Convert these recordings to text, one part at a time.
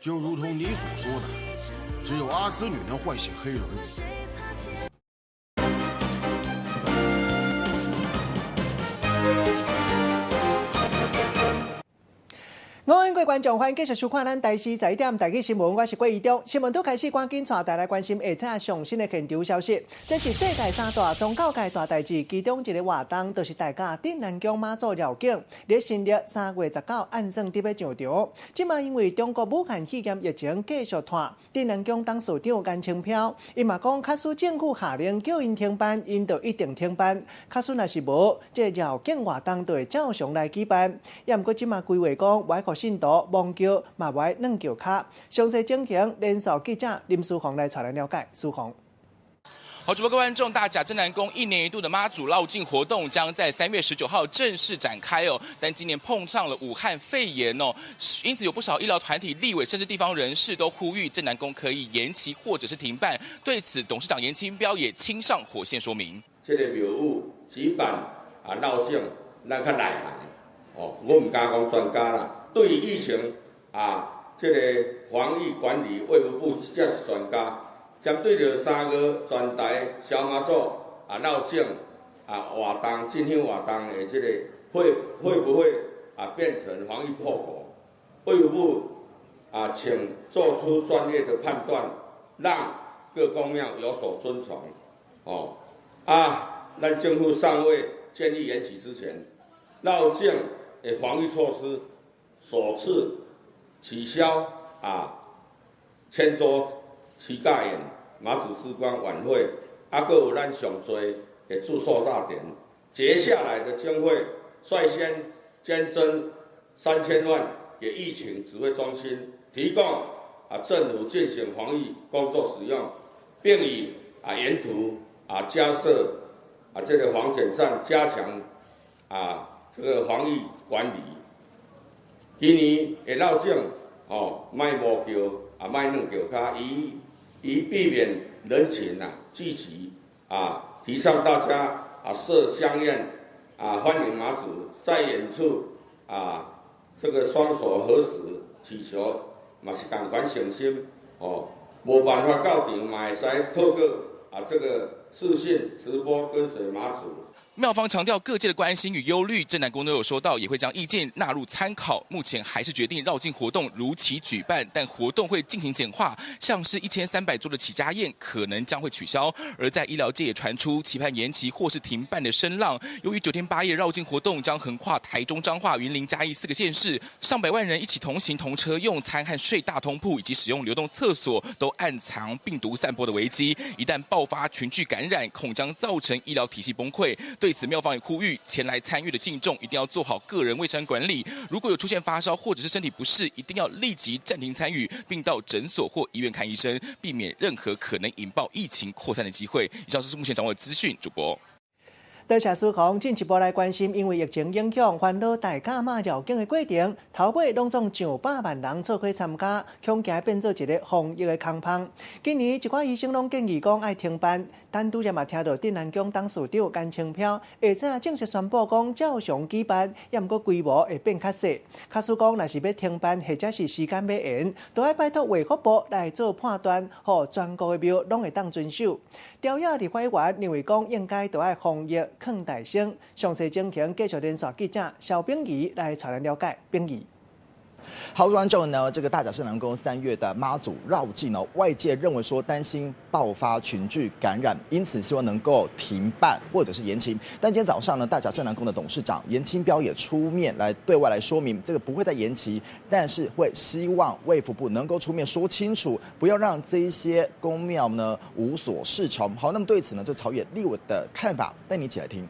就如同你所說的，只有阿斯女能喚醒黑輪椅。午安，各位觀眾，歡迎繼續收看咱台視十一點台語新聞，我是郭怡中。新聞拄開始，趕緊帶大家來關心下早上新的現場消息。這是世界三大宗教界大代誌，其中一个活動，就是大甲鎮瀾宮媽祖繞境，佇新曆3月19按算佇欲上場。這馬因為中國武漢肺炎疫情繼續拖，鎮瀾宮董事長顏清標，伊嘛講，假使政府下令叫𪜶停辦，𪜶就一定停辦。假使若是無，這個繞境活動就會照常來舉辦。也毋過這馬規劃講，無愛予信徒摸轎，嘛無愛軟轎跤。詳細情形，連線記者林書宏來帶來了解。書宏。好，主播各位觀眾，大甲鎮瀾宮一年一度的媽祖繞境活動將在3月19號正式展開哦。但今年碰上了武漢肺炎哦，因此有不少醫療團體、立委甚至地方人士都呼籲鎮瀾宮可以延期或者是停辦。對此，董事長顏清標也親上火線說明：這個廟宇舉辦啊繞境，咱較內行哦，我毋敢講專家啦。對於疫情啊，這個防疫管理，衛福部才是專家。針對著3月全台小媽祖啊繞境啊活動進行活動的這個會不會啊變成防疫破口？衛福部啊，請做出專業的判斷，讓各宮廟有所遵從。哦，啊，咱政府尚未建議延期之前，繞境的防疫措施首次取消啊，千桌七駕宴、媽祖之光晚會，啊，閣有咱上濟的祝壽大典。接下來的將會率先捐贈3000萬給疫情指揮中心，提供啊政府進行防疫工作使用，並以啊沿途啊加設啊這個防檢站，加強啊這個防疫管理。今年的繞境哦，莫摸轎啊，莫軟轎跤，以避免人群啊聚集啊，提倡大家啊設香宴啊，歡迎媽祖在遠處啊，這個雙手合十祈求，嘛是仝款誠心哦，無辦法到場嘛會使透過啊這個視訊直播跟隨媽祖。廟方強調各界的關心與憂慮，鎮瀾宮都有收到，也會將意見納入參考。目前還是決定繞境活動如期舉辦，但活動會進行簡化，像是1300桌的起家宴可能將會取消。而在醫療界也傳出期盼延期或是停辦的聲浪。由於9天8夜繞境活動將橫跨台中、彰化、雲林、嘉義四個縣市，上百萬人一起同行同車用餐和睡大通鋪，以及使用流動廁所，都暗藏病毒散播的危機。一旦爆發群聚感染，恐將造成醫療體系崩潰。對此，廟方也呼籲前來參與的信眾一定要做好個人衛生管理。如果有出現發燒或者是身體不適，一定要立即暫停參與，並到診所或醫院看醫生，避免任何可能引爆疫情擴散的機會。以上是目前掌握的資訊，主播。多謝書宏，進一步來關心，因為疫情影響，煩惱大甲媽繞境的過程，頭尾攏總上百萬人做伙參加，恐驚變做一个防疫的空縫。今年一寡醫生攏建議講愛停辦，但拄才嘛聽著鎮瀾宮董事長顏清標，下早正式宣布講照常舉辦，也毋過規模會變較細。假使講若是欲停辦，或者是時間欲延，都愛拜託衛福部來做判斷，予全國的廟攏會當遵守。朝野立法委員認為講應該都愛防疫囥大先，詳細情形繼續連線記者蕭炳儀來帶咱了解。炳儀。好，觀眾呢，這個大甲鎮瀾宮3月的媽祖繞境呢，外界認為說擔心爆發群聚感染，因此希望能夠停辦或者是延期。但今天早上呢，大甲鎮瀾宮的董事長顏清標也出面來對外來說明，這個不會再延期，但是會希望衛福部能夠出面說清楚，不要讓這一些宮廟呢無所適從。好，那麼對此呢，這朝野立委的看法，帶你一起來聽。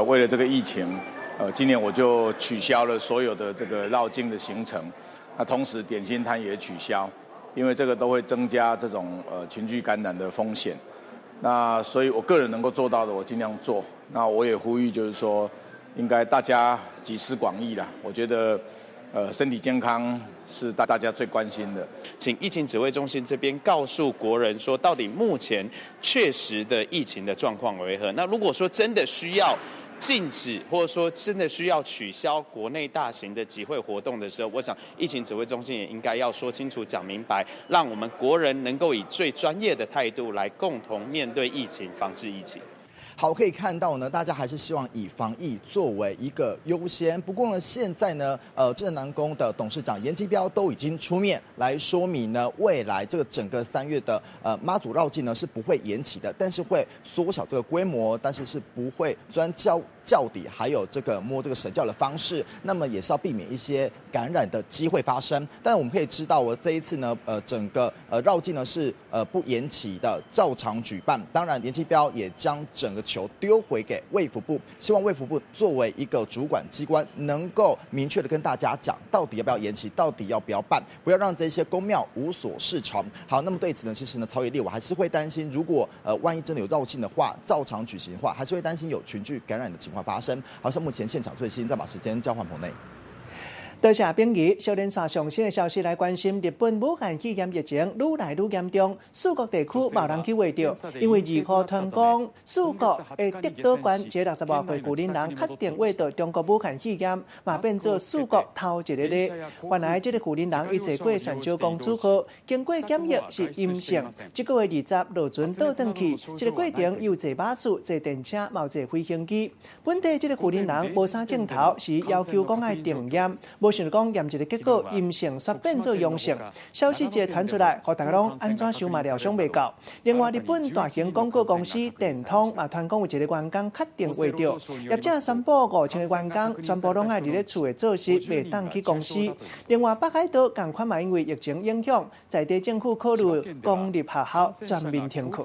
為了這個疫情，今年我就取消了所有的這個繞境的行程，那同時點心攤也取消，因為這個都會增加這種群聚感染的風險。那所以我個人能夠做到的，我盡量做。那我也呼籲，就是說，應該大家集思廣益啦。我覺得，身體健康是大家最關心的。請疫情指揮中心這邊告訴國人說，到底目前確實的疫情的狀況為何？那如果說真的需要禁止，或者說真的需要取消國內大型的集會活動的時候，我想疫情指揮中心也應該要說清楚、講明白，讓我們國人能夠以最專業的態度來共同面對疫情、防治疫情。好，可以看到呢，大家還是希望以防疫作為一個優先。不過呢，現在呢，鎮南宮的董事長顏清標都已經出面來說明呢，未來這個整個3月的媽祖繞境呢是不會延期的，但是會縮小這個規模，但是是不會鑽轎底，還有這個摸這個神轎的方式，那麼也是要避免一些感染的機會發生。但我們可以知道，我這一次呢，整個繞境呢是不延期的，照常舉辦。當然，顏清標也將整個球丟回給衛福部，希望衛福部作為一個主管機關，能夠明確的跟大家講，到底要不要延期，到底要不要辦，不要讓這些宮廟無所適從。好，那麼對此呢，其實呢，朝野立委還是會擔心，如果萬一真的有繞境的話，照常舉行的話，還是會擔心有群聚感染的情況發生。好，像目前現場最新，再把時間交還棚內。多謝炳儀，小連線上新的消息來關心，日本武漢肺炎疫情愈來愈嚴重，四國地區無人去畫著，因為二號傳講四國的德島縣這60外歲舊年人確定患著中國武漢肺炎，嘛變做四國頭一個例。原來這個婦人人伊坐過船石公主號，經過檢疫是陰性，這個月20落船倒轉去，這個過程有坐巴士、坐電車、嘛坐飛行機。本地這個婦人人無啥症頭，是要求講愛定驗，無想講驗一個結果陰性，煞變做陽性。消息一傳出來，予大家攏按怎想嘛料想袂到。另外，日本大型廣告公司電通嘛傳講有一個員工確定患著，業者宣布5000個員工全部攏愛佇咧厝的做事，袂當去公司。另外，北海道仝款嘛因為疫情影響，在地政府考慮公立學校全面停課。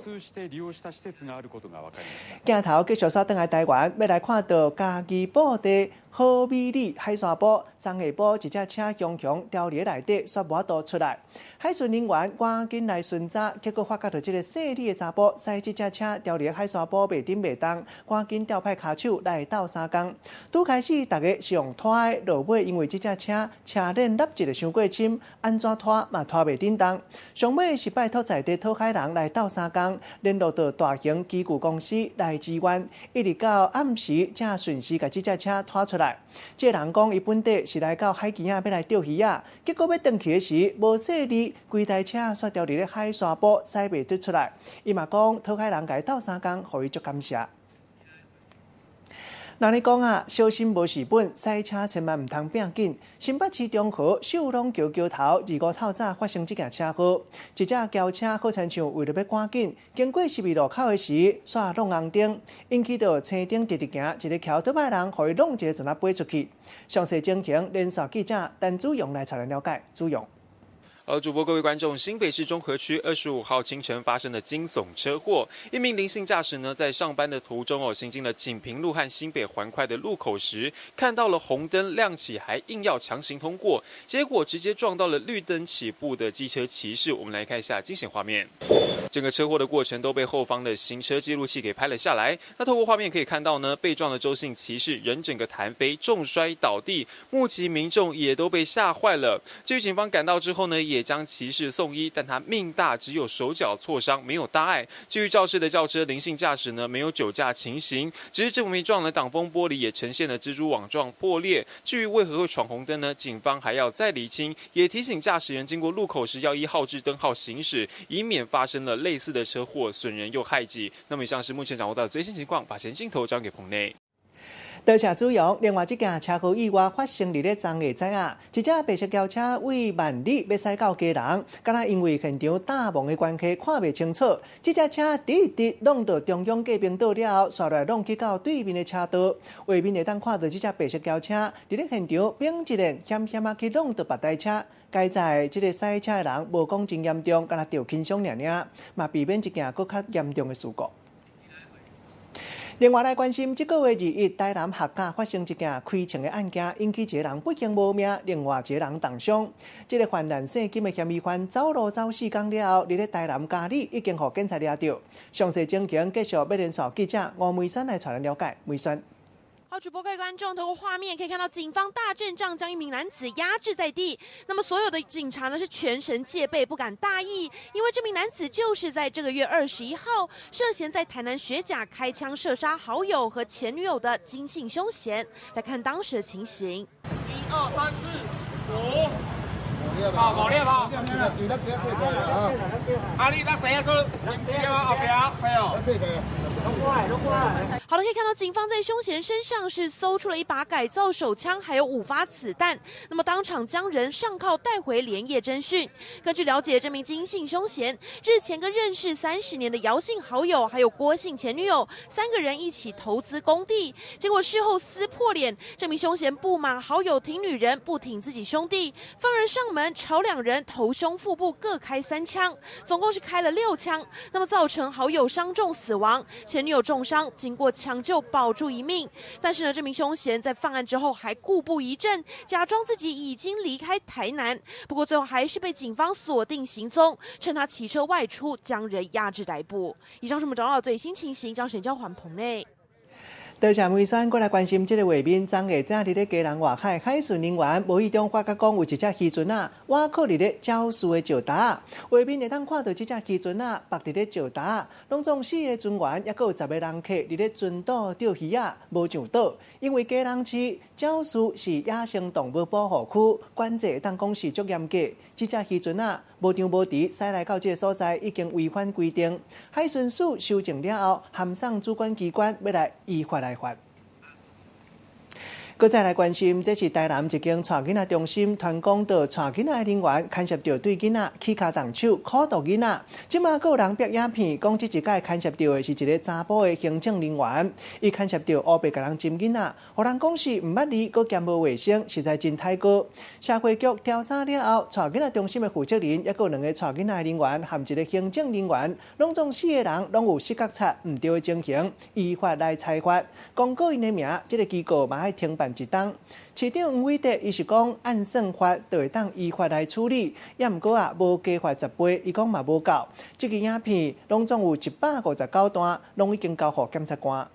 鏡頭繼續煞轉來台灣，欲來看著嘉義布袋好美里海沙埔，昨下晡一隻車雄雄牢佇內底，煞無法度出來。海巡人員趕緊來巡查，結果發覺著這个細膩的查埔駛這隻車牢佇海沙埔袂振袂動，趕緊調派跤手來鬥相共。拄開始逐家是用拖的，落尾因為這隻車車鏈納一个傷過深，按怎拖嘛拖袂振動。上尾是拜託在地討海人來鬥相共，聯絡著大型機具公司來支援，一直到暗時才順勢共這隻車拖出來。這个人講，伊本底是來到海墘仔欲來釣魚仔，結果欲轉去的時，無細膩，規台車煞牢佇咧海沙埔，駛袂得出來。伊嘛講，討海人共伊鬥相共，予伊足感謝。人咧講啊，小心無蝕本，駛車千萬毋通拚緊。新北市中和秀朗橋橋頭25透早發生這件車禍，一隻轎車好親像為著欲趕緊，經過十字路口的時，煞挵紅燈，引起著青燈直直行，一个騎歐多擺人，予伊挵一个船仔飛出去。詳細情形，連線記者陳子陽來帶咱了解。子陽。主播各位觀眾，新北市中和區25號清晨發生的驚悚車禍，一名林姓駕駛呢，在上班的途中哦，行經了錦屏路和新北環快的路口時，看到了紅燈亮起，還硬要強行通過，結果直接撞到了綠燈起步的機車騎士。我們來看一下驚險畫面，整個車禍的過程都被後方的行車記錄器給拍了下來。那透過畫面可以看到呢，被撞的周姓騎士人整個彈飛，重摔倒地，目擊民眾也都被嚇壞了。至於警方趕到之後呢，也將騎士送醫，但他命大，只有手腳挫傷，沒有大礙。至於肇事的轎車林姓駕駛呢，沒有酒駕情形，只是這名撞了擋風玻璃，也呈現了蜘蛛網狀破裂。至於為何會闖紅燈呢？警方還要再釐清，也提醒駕駛員經過路口時要依號誌燈號行駛，以免發生了類似的車禍，損人又害己。那麼以上是目前掌握到的最新情況，把前鏡頭交給棚內。多謝主陽。另外，這件車禍意外發生佇咧昨下早啊，一隻白色轎車對萬里欲駛到基隆，敢若因為現場罩霧的關係看袂清楚，這隻車直直挵著中央過邊道了後，煞來挵去到對面的車道。畫面會當看著這隻白色轎車佇咧現場變一輪險險仔去挵著別台車，佳哉這个駛車的人無講真嚴重，敢若著輕傷爾爾，嘛避免一件閣較嚴重的事故。另外來關心，這個月21，台南客家發生一件開槍的案件，引起一個人不幸無命，另外一個人重傷。這个犯人姓金的嫌疑犯走路走4工了後，佇咧台南嘉里已經予警察掠著。詳細情形繼續欲連線記者吳梅山來帶咱了解。梅山。好，主播各位觀眾，透過畫面可以看到，警方大陣仗將一名男子壓制在地。那麼所有的警察呢是全神戒備，不敢大意，因為這名男子就是在這個月21號涉嫌在台南學甲開槍射殺好友和前女友的金姓兇嫌。來看當時的情形。一二三四五，好，無咧好。啊，你咱第一個後壁，對哦。好了，可以看到警方在兇嫌身上是搜出了一把改造手槍，還有五發子彈。那麼當場將人上銬帶回連夜偵訊。根據了解，這名金姓兇嫌日前跟認識30年的姚姓好友，還有郭姓前女友三個人一起投資工地，結果事後撕破臉。這名兇嫌不滿好友挺女人，不挺自己兄弟，憤而上門朝兩人頭胸腹部各開三槍，總共是開了六槍。那麼造成好友傷重死亡，前女友重傷，經過搶救保住一命。但是呢，這名兇嫌在犯案之後還故布疑陣，假裝自己已經離開台南。不過最後還是被警方鎖定行蹤，趁他騎車外出，將人壓制逮捕。以上是我們找到最新情形，張沈交環棚內。多謝梅山過來關心這个畫面，昨下早佇咧基隆外海海巡人員無意中發覺講有一隻漁船仔，倚靠佇咧肇事的石礁。畫面會當看到這隻漁船仔縛佇咧石礁，攏總四个船員，抑閣有10个人客佇咧船肚釣魚仔，無上島。因為基隆市鳥栖是野生動物保護區，管制會當講是足嚴格。這隻漁船仔無張無遲駛來到這个所在，已經違反規定。海巡署搜證了後，函送主管機關欲來依法來罰。閣再來關心，這是台南一間帶囡仔中心，傳講著帶囡仔的人員牽涉著對囡仔起跤動手，苦毒囡仔。這馬閣有人拍影片，講這一擺牽涉著的是一个查埔的行政人員，伊牽涉著烏白共人針囡仔，予人講是毋捌字，閣兼無衛生，實在真歹過。社會局調查了後，帶囡仔中心的負責人，抑閣有兩个帶囡仔的人員，含一个行政人員，攏總四个人攏有失覺察毋對的情形，依法來裁罰。公告𪜶的名，這个機構嘛愛停辦一冬。市長黃偉哲伊是講按算法就會當依法來處理，抑毋過啊無加罰10倍，伊講嘛無夠。這个影片攏總有159段，攏已經交予檢察官。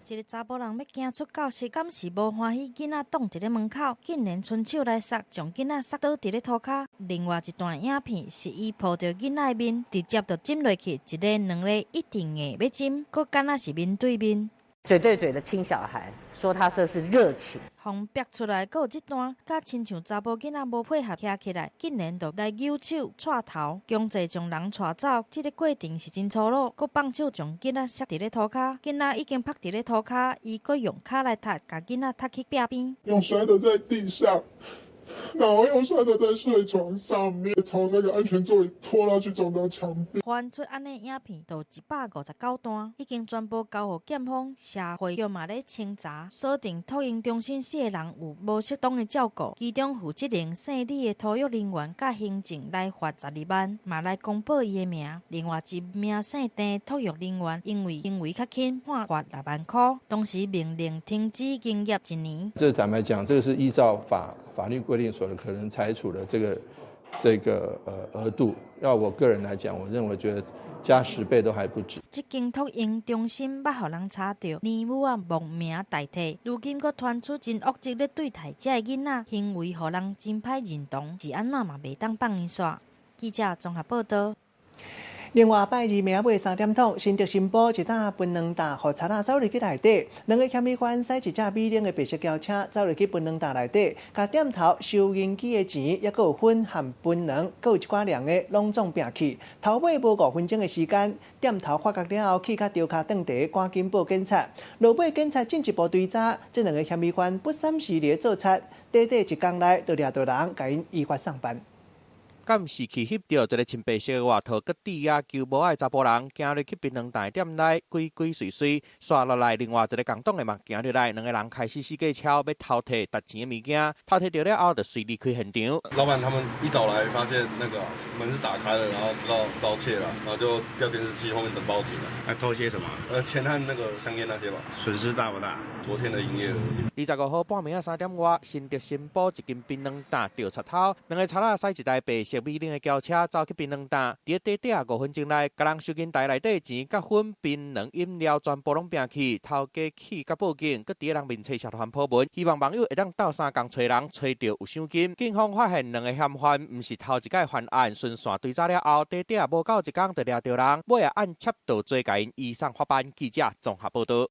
一个查埔人欲行出教室，敢是無歡喜囡仔擋佇咧門口，竟然伸手來捒，將囡仔捒倒佇咧塗跤。另外一段影片是伊抱著囡仔的面，直接就針落去，一个、兩个，一定硬欲針，閣敢若是面對面。嘴對嘴的親小孩，說他這是熱情。予人拍出來，閣有這段，敢親像查埔囡仔無配合徛起來，竟然就來扭手、掣頭，強制將人帶走。這个過程是真粗魯，閣放手將囡仔摔佇咧塗跤，囡仔已經趴佇咧塗跤，伊閣用跤來踢，共囡仔踢去壁邊。用摔的在地上，然後用摔的在睡床上面，從那個安全座椅拖到去撞到牆壁。傳出按呢影片，就159段，已經全部交予檢方，社會局嘛咧清查，鎖定托嬰中心四个人有無適當的照顧，其中負責人姓李的托育人員佮行政來罰12萬，嘛來公布伊的名。另外一名姓鄭托育人員，因為行為較輕，判罰6萬箍，同時命令停止營業一年。這坦白講，這個是依照法律規定所可能裁處的這個額度。要我個人來講，我認為覺得加10倍都還不止。這間托嬰中心捌予人查著，年母仔冒名代替，如今閣傳出真惡質咧對待這个囡仔，行為予人真歹認同，是按怎嘛袂當放𪜶煞。記者綜合報道。另外，拜二暝仔尾3點鐘，新竹新埔一搭檳榔擔予賊仔走入去內底，兩个嫌疑犯駛一隻美玲的白色轎車走入去檳榔擔內底，共店頭收銀機的錢，抑閣有粉和檳榔，閣有一寡量的攏總拚去。頭尾無5分鐘的時間，店頭發覺了後，氣甲丟跤斷地，趕緊報警察。落尾警察進一步追查，這兩个嫌疑犯不三時咧做賊，短短一工內就掠著人，共𪜶依法送辦。監視器翕著一个穿白色的外套、閣戴仔球帽的查埔人，行入去檳榔擔店內，鬼鬼祟祟，紲落來，另外一个共黨的嘛行入來，兩个人開始四界抄，欲偷提值錢的物件，偷提著了後，就隨離開現場。老闆他們一早來，發現那個門是打開的，然後知道遭竊了，然後就調監視器後面等報警了。還偷些什麼？錢和那個香菸那些吧。損失大不大？昨天的營業額。25號半暝仔3點外，新竹新埔一間檳榔擔著賊偷，兩个賊仔駛一台白色色美玲的轎車走去檳榔擔，佇咧短短5分鐘內，共人收銀台內底錢佮粉、檳榔、飲料全部攏拚去，頭家氣甲報警，閣佇咧人面冊社團 po 文，希望網友會當鬥相共揣人，揣著有賞金。警方發現兩个嫌犯毋是頭一擺犯案，循線追查了後，短短無夠一工就掠著人，尾仔按竊盜罪共𪜶移送法辦。記者綜合報導。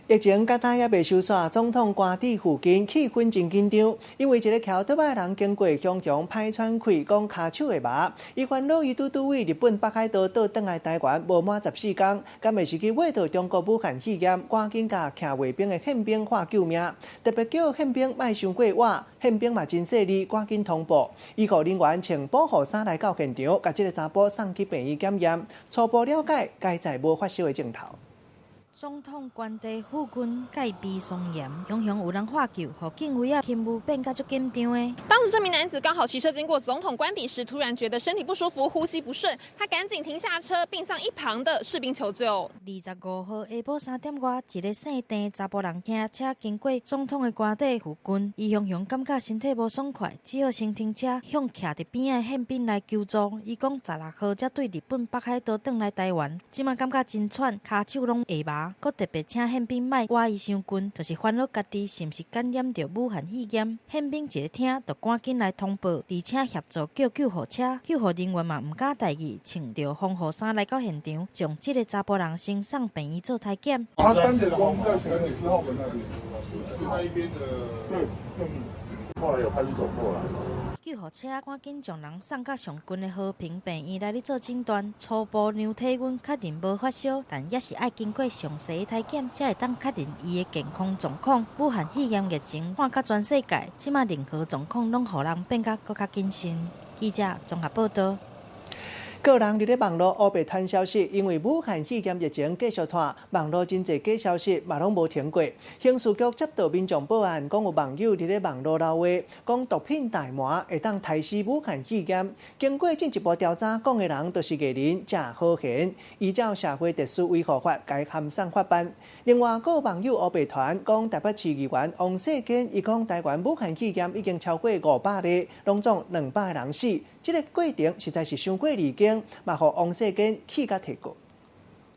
疫情到今猶未收煞，總統官邸附近氣氛真緊張，因為一个騎歐多擺人經過，雄雄歹喘氣，講跤手會麻。伊煩惱伊拄拄對日本北海道倒轉來台灣，無滿14工，敢會是去挖著中國武漢肺炎？趕緊共徛衛兵的憲兵喊救命，特別叫憲兵莫傷過倚，憲兵嘛真細膩，趕緊通報。醫護人員穿保護衫來到現場，共這个查埔送去病院檢驗，初步了解，該在無發燒的症頭。總統官邸附近戒備森嚴，雄雄有人喊救，予警衛仔勤務變甲足緊張的。當時這名男子剛好騎車經過總統官邸時，突然覺得身體不舒服，呼吸不順，他趕緊停下車，並向一旁的士兵求救。25號下晡3點外，一个姓鄭查埔人騎車經過總統的官邸附近，伊雄雄感覺身體無爽快，只好先停車，向徛佇邊仔的憲兵來求助。伊講16號才對日本北海道轉來台灣，這馬感覺真喘，跤手攏會麻。閣特別請憲兵莫倚伊傷近，就是煩惱家己是毋是感染著武漢肺炎。憲兵一个聽，就趕緊來通報，而且協助叫救護車。救護人員嘛毋敢大意，穿著防護衫來到現場，將這个查埔人先送病院做體檢。他3點鐘在4號門那邊，是那一邊的。對，後來有派出所過來。救護車趕緊將人送到上近的和平病院來咧做診斷，初步量體溫確認無發燒，但也是愛經過詳細的體檢，才會當確認伊的健康狀況。武漢肺炎疫情看甲全世界，這馬任何狀況攏予人變甲閣較謹慎。記者綜合報導。個人佇咧網路烏白傳消息，因為武漢肺炎疫情繼續拖，網路真濟假消息嘛攏無停過。刑事局接到民眾報案，講有網友佇咧網路流話，講毒品大麻會當刣死武漢肺炎。經過進一步調查，講的人就是藝人鄭浩賢，依照社會秩序維護法，共伊函送法辦。另外，閣有網友烏白傳講，台北市議員王世堅伊講台灣武漢肺炎已經超過500例，攏總200個人死。這个過程實在是傷過離經，嘛予王世堅氣甲提告。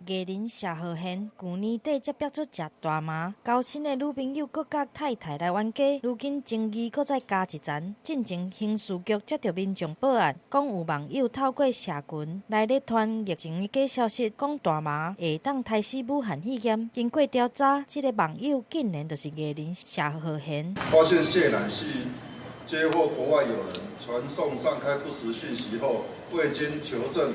藝人謝和弦舊年底才逼出食大麻，交新的女朋友閣佮太太來冤家，如今爭議閣再加一層。進前刑事局接著民眾報案，講有網友透過社群來咧傳疫情的假消息，講大麻會當刣死武漢肺炎。經過調查，這个網友竟然就是藝人謝和弦。發現謝男係接獲國外友人傳送散開不實訊息後，未經求證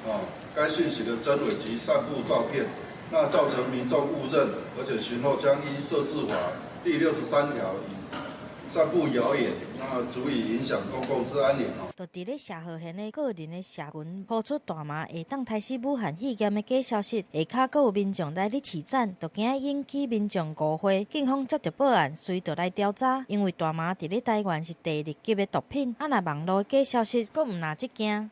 啊，該訊息的真偽及散布照片，那造成民眾誤認，而且尋後將依社治法第63條以散布謠言，那足以影響公共治安。就佇咧謝和弦的個人的社群，拋出大麻會當刣死武漢肺炎的假消息，下跤閣有民眾來咧揤讚，就驚引起民眾誤會。警方接著報案，隨著來調查，因為大麻佇咧台灣是第二級的毒品，啊若網路的假消息，閣毋若這驚。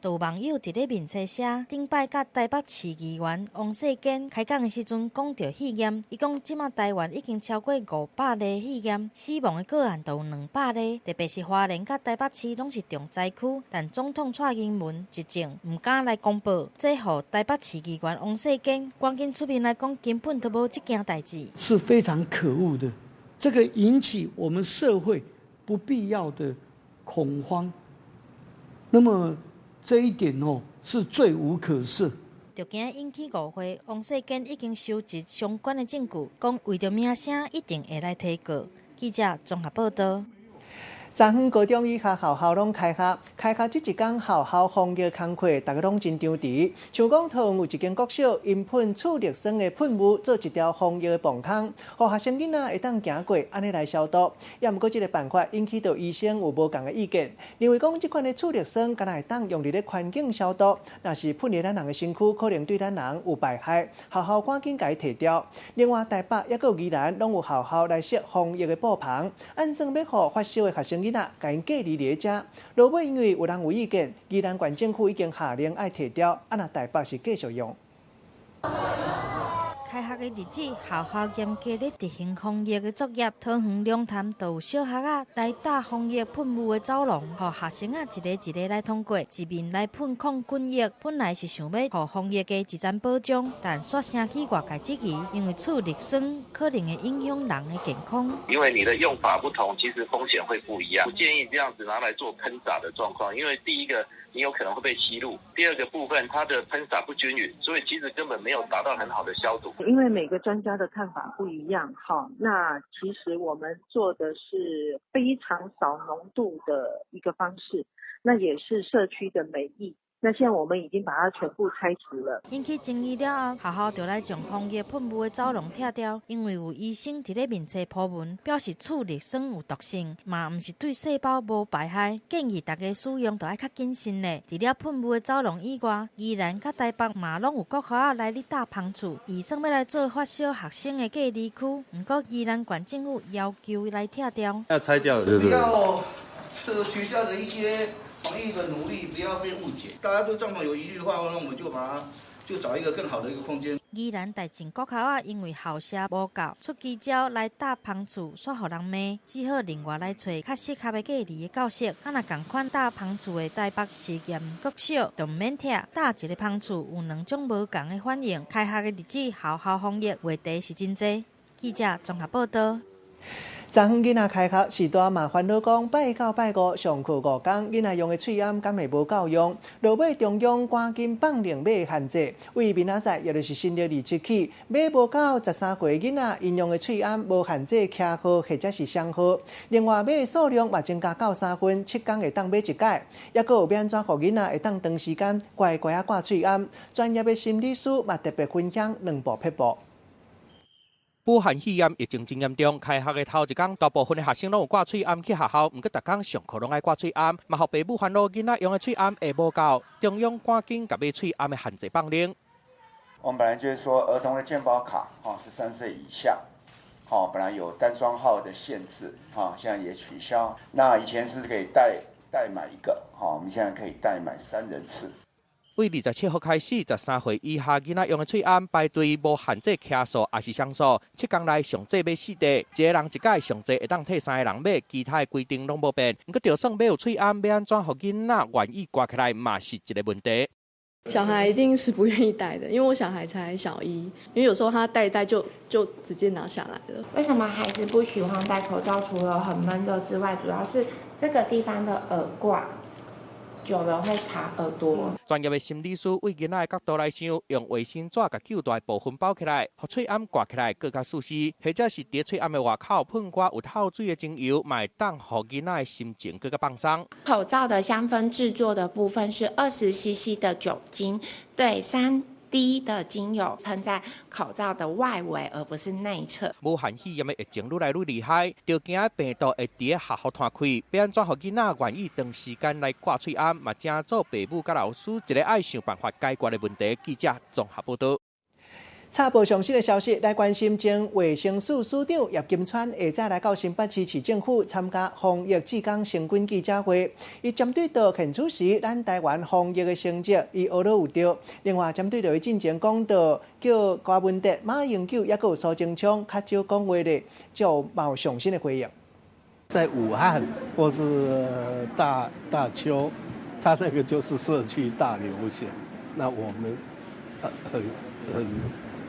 就有網友佇咧面冊寫，頂擺佮台北市議員王世堅開講的時陣講著肺炎，伊講這馬台灣已經超過500例肺炎，死亡的個案都有200例，特別是花蓮佮台北市攏是重災區。但總統蔡英文執政毋敢來公布，這予台北市議員王世堅趕緊出面來講，根本都無這件代誌，是非常可惡的，這個引起我們社會不必要的恐慌。那麼這一點哦，是罪無可赦。就驚引起誤會，王世堅已經收集相關的證據，講為著名聲一定會來提告。記者綜合報導。昨昏高中以下學校攏開學，開學這一工學校防疫工課，大家攏真張弛。像講桃園有一間國小，𪜶噴次氯酸的噴霧做一條防疫的磅空，予學生囡仔會當行過，按呢來消毒。也毋過這个辦法引起著醫生有無仝的意見，認為講這款的次氯酸敢若會當用佇咧環境消毒，若是噴佇咱人的身軀，可能對咱人有敗害。學校趕緊共伊提掉。另外，台北抑閣有宜蘭攏有學校來設防疫的布棚，按算欲予發燒的學生囡仔，共𪜶隔離佇遮。落尾因為有人有意見，宜蘭縣政府已經下令愛提掉，啊若台北是繼續用。開開學的日子，學校嚴格咧執行防疫的作業。桃園龍潭就有小學仔來搭防疫噴霧的走廊，予學生仔一個一個來通過，一面來噴抗菌液。本來是想欲予防疫加一層保障，但煞掀起外界質疑，因為次氯酸可能會影響人的健康。因為你的用法不同，其實風險會不一樣。不建議這樣子拿來做噴灑的狀況，因為第一個你有可能會被吸入，第二個部分它的噴灑不均勻，所以其實根本沒有達到很好的消毒。因為每個專家的看法不一樣，哈，那其實我們做的是非常少濃度的一個方式，那也是社區的美意。那現在我們已經把它全部拆除了。引起爭議了後，學校就來將防疫噴霧的走廊拆掉，因為有醫生佇咧面冊 po 文，表示次氯酸有毒性，嘛毋是對細胞無排害，建議大家使用著愛較謹慎咧。除了噴霧的走廊以外，宜蘭佮台北嘛攏有國校仔來咧搭芳厝，預算欲來做發燒學生的隔離區，毋過宜蘭縣政府要求來拆掉。要拆掉，對不對？要這學校的一些防疫的努力，不要被誤解。大家對狀況有疑慮的話，那我們就把它就找一個更好的一個空間。宜蘭大靖國校仔因為校舍無夠，出奇招來搭芳厝，煞予人罵，只好另外來揣較適合的隔離的教室。啊，若仝款搭芳厝的台北實驗國小就毋免拆，搭一个芳厝有兩種無仝的反應。開學的日子，學校防疫話題是真濟。記者綜合報道。昨昏囡仔開學時段嘛煩惱講，拜九拜五上課五工，囡仔用的喙罨敢會無夠用？落尾中央趕緊放令買限制，為明仔載，也就是新曆27起，買無夠13歲囡仔𪜶用的喙罨無限制卡號或者是雙號。另外買的數量嘛增加到三份，7工會當買一擺。抑閣有欲按怎予囡仔會當長時間乖乖仔掛喙罨？專業的心理師嘛特別分享兩步撇步。武漢肺炎疫情真嚴重，開學的頭一工，大部分的學生攏有掛喙罨去學校，毋過逐工上課攏愛掛喙罨，嘛予爸母煩惱囡仔用的喙罨會無夠，中央趕緊共買喙罨的限制放令。我們本來就是說，兒童的健保卡，哈，13歲以下，哈，本來有單雙號的限制，哈，現在也取消。那以前是可以代代買一個，哈，我們現在可以代買三人次。對27號開始，13歲以下囡仔用的喙罨排隊無限制卡數，抑是雙數，7工內上濟買四塊，一個人一擺上濟會當替三個人買，其他的規定攏無變。毋過，就算買有喙罨，欲按怎予囡仔願意掛起來，嘛是一個問題。小孩一定是不願意戴的，因為我小孩才小一，因為有時候他戴一戴就直接拿下來了。為什麼孩子不喜歡戴口罩？除了很悶熱之外，主要是這個地方的耳掛久了會卡耳朵。專業的心理師對囡仔的角度來想，用衛生紙共舊大部分包起來，予喙罨掛起來閣較舒適，或者是佇喙罨的外口噴寡有透水的精油，嘛會當予囡仔的心情閣較放鬆。口罩的香氛製作的部分是20 cc 的酒精，對3滴的精油噴在口罩的外圍，而不是內側。武漢肺炎的疫情愈來愈厲害，就驚病毒會佇學校傳開，欲按怎予囡仔願意長時間來掛喙罨，嘛成做爸母佮老師一個愛想辦法解決的問題。記者綜合報道。插播上新的消息，來關心前衛生署署長葉金川下早來到新北市市政府參加防疫志工成軍記者會。伊針對到現此時咱台灣防疫的成績，伊學了有著。另外，針對著伊進前講到叫柯文哲、馬英九抑閣有蘇貞昌較少講話咧，就嘛有上新的回應。在武漢或是大邱，他那個就是社區大流行。那我們很。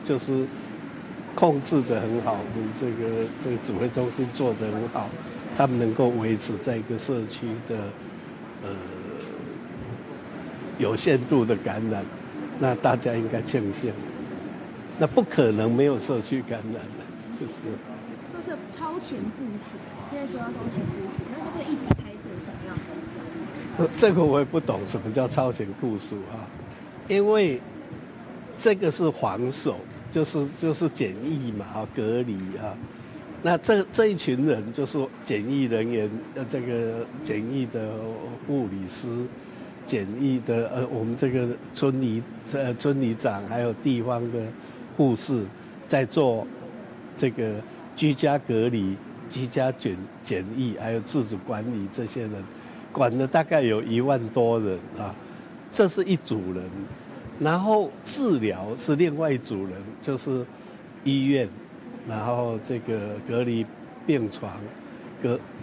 就是控制得很好，我們這個指揮中心做得很好，他們能夠維持在一個社區的有限度的感染，那大家應該慶幸。那不可能沒有社區感染的，就是。那這超前部署，現在說要超前部署，那這個疫情開始有什麼樣的？這個我也不懂什麼叫超前部署啊，因為這個是防守。就是檢疫嘛，隔離啊，那這一群人就是檢疫人員，這個檢疫的護理師，檢疫的我們這個村里長，還有地方的護士，在做這個居家隔離、居家檢疫，還有自主管理，這些人管了大概有1萬多人啊，這是一組人。然後治療是另外一組人，就是医院，然后这个隔离病床、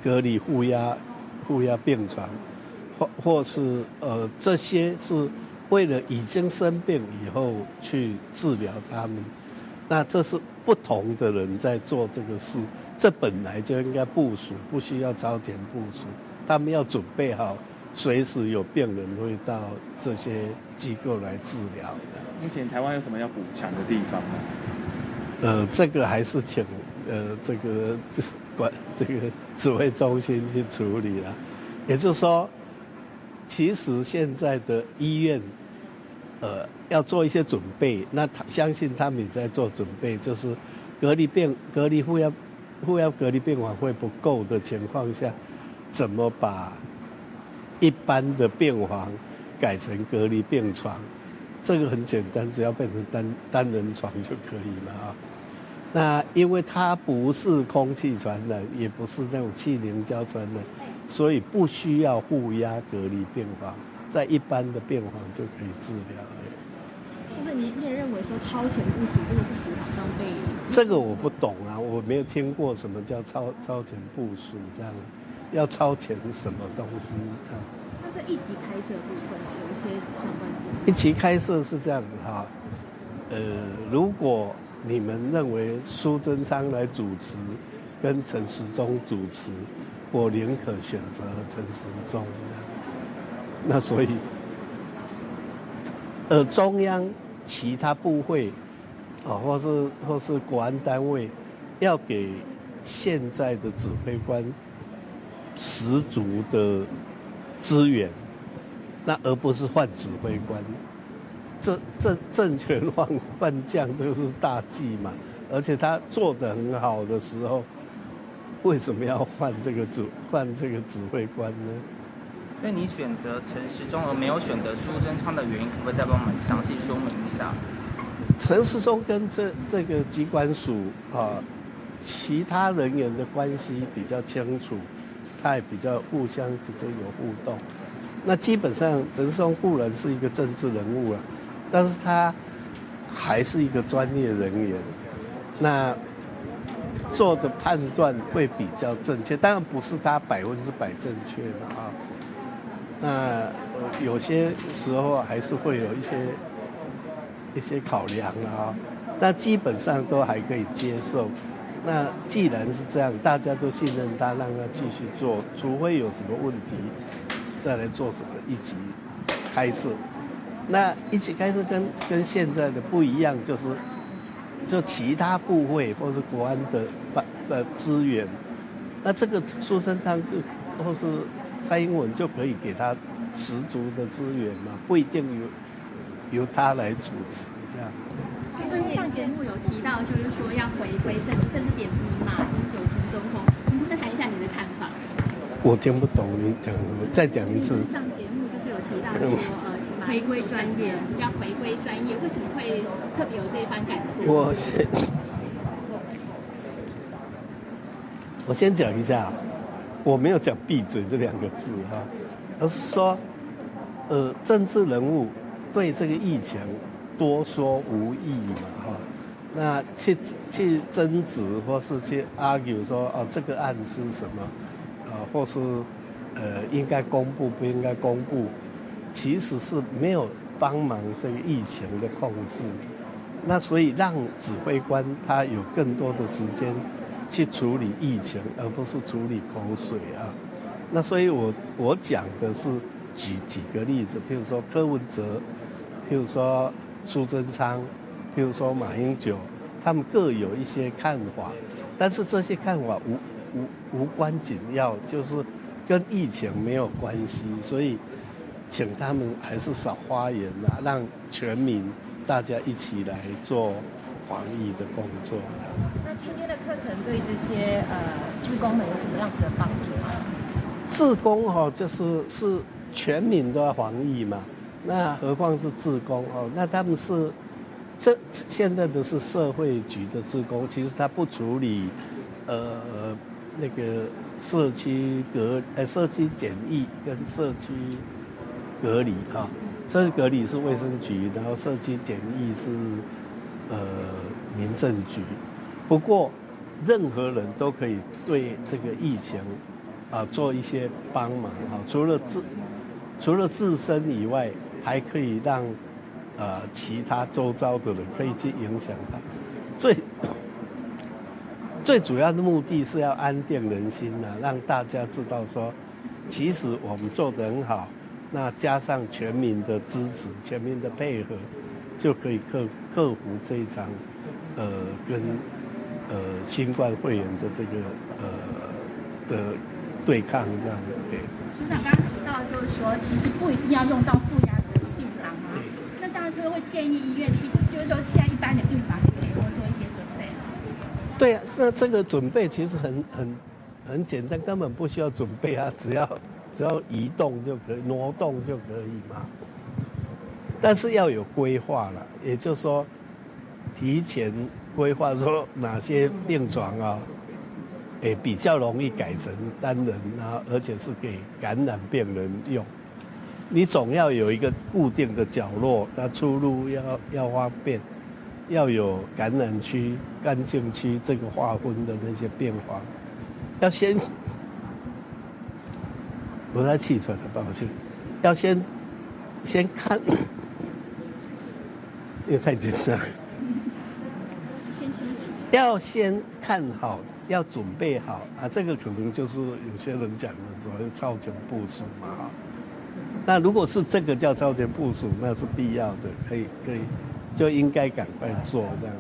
隔离负压病床，或是这些是为了已经生病以后去治疗他们，那这是不同的人在做这个事，这本来就应该部署，不需要超前部署，他们要准备好，随时有病人会到这些机构来治疗的。目前台湾有什么要补强的地方吗？这个还是请这个管这个指挥中心去处理了。也就是说，其实现在的医院，要做一些准备。那他相信他们也在做准备，就是隔离负压隔离病房会不够的情况下，怎么把一般的病房改成隔离病床？这个很简单，只要变成单人床就可以了啊。那因为它不是空气传染，也不是那种气凝胶传染，所以不需要负压隔离病房，在一般的病房就可以治疗。是不是你也认为说超前部署这个词好像被？这个我不懂啊，我没有听过什么叫超前部署这样，要超前什么东西这样？那在一级开设部分有一些相关。一级开设是这样哈，如果你们认为苏贞昌来主持，跟陈时中主持，我宁可选择陈时中。那所以，中央其他部会，啊，或是国安单位，要给现在的指挥官十足的资源，那而不是换指挥官。这政权换将，这个是大忌嘛。而且他做得很好的时候，为什么要换这个指挥官呢？所以你选择陈时中而没有选择苏贞昌的原因，可不可以再帮我们详细说明一下？陈时中跟这个疾管署啊，其他人员的关系比较清楚，他也比较互相之间有互动。那基本上陈时中固然是一个政治人物了，但是他还是一个专业人员，那做的判断会比较正确，当然不是他100%正确嘛啊。那有些时候还是会有一些考量啊，但基本上都还可以接受。那既然是这样，大家都信任他，让他继续做，除非有什么问题，再来做什么一级开设。那一级开设跟现在的不一样，就是就其他部会或是国安的资源，那这个苏贞昌就或是蔡英文就可以给他十足的资源嘛，不一定由他来主持这样。上节目有提到，就是说要回归政治，甚至点名马英九前总统，你能不能谈一下你的看法？我听不懂你讲什么，再讲一次。上节目就是有提到说，回归专业，要回归专业，为什么会特别有这一番感触？我先讲一下，我没有讲闭嘴这两个字哈，而是说，政治人物对这个疫情多说无益嘛哈，那去争执或是去 argue 说哦这个案是什么，或是应该公布不应该公布，其实是没有帮忙这个疫情的控制，那所以让指挥官他有更多的时间去处理疫情，而不是处理口水啊。那所以我讲的是举几个例子，譬如说柯文哲，譬如说苏贞昌，譬如说马英九，他们各有一些看法，但是这些看法无关紧要，就是跟疫情没有关系，所以请他们还是少发言啊，让全民大家一起来做防疫的工作。那今天的课程对这些志工们有什么样子的帮助吗？志工哈，就是全民都要防疫嘛，那何况是志工哦？那他们是这现在的是社会局的志工，其实他不处理那个社区检疫跟社区隔离哈，社区隔离是卫生局，然后社区检疫是民政局。不過，任何人都可以對這個疫情啊做一些幫忙啊，除了自身以外，還可以讓其他周遭的人可以去影響他。最最主要的目的是要安定人心呐，讓大家知道說，其實我們做得很好，那加上全民的支持、全民的配合，就可以克服這一場，跟新冠肺炎的這個的對抗這樣。對。署長剛剛提到，就是說，其實不一定要用到負壓隔離病房嗎？那這樣是會建議醫院去，就是說現在一般的病房也可以多做一些準備。對啊，那這個準備其實很簡單，根本不需要準備啊，只要移動就可以，挪動就可以嘛。但是要有規劃了，也就是說，提前規劃說哪些病床啊，比較容易改成單人啊，而且是給感染病人用。你總要有一個固定的角落，那出入要方便，要有感染區、乾淨區這個劃分的那些病房，要先，我在氣喘了，抱歉，要先看，因為太緊張，要先看好，要準備好啊，這個可能就是有些人講的所謂超前部署嘛。那如果是這個叫超前部署，那是必要的，可以，就應該趕快做這樣的。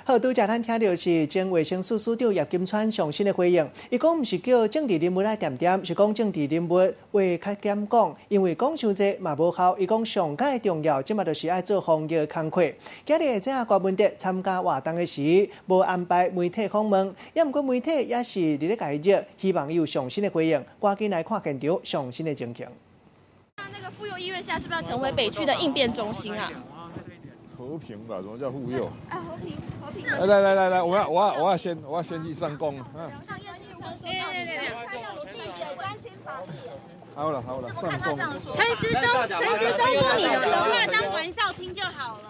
好，拄才咱聽著是前衛生署署長葉金川上新的回應。伊講毋是叫政治人物來恬恬，是講政治人物話較減講，因為講傷濟嘛無效。伊講上蓋重要，這馬就是愛做防疫的工課。今日下晝郭文德參加活動的時，無安排媒體訪問，也毋過媒體也是佇咧共伊熱，希望伊有上新的回應。趕緊來看現場上新的情形。那個婦幼醫院現在是不是要成為北區的應變中心啊？和平吧，什麼叫婦幼？啊，和平，和平。來來來來來，我要先去上工。上葉金川說，對對對對，關心防疫。好了好了，上工。陳時中，陳時中說你的話當玩笑聽就好了。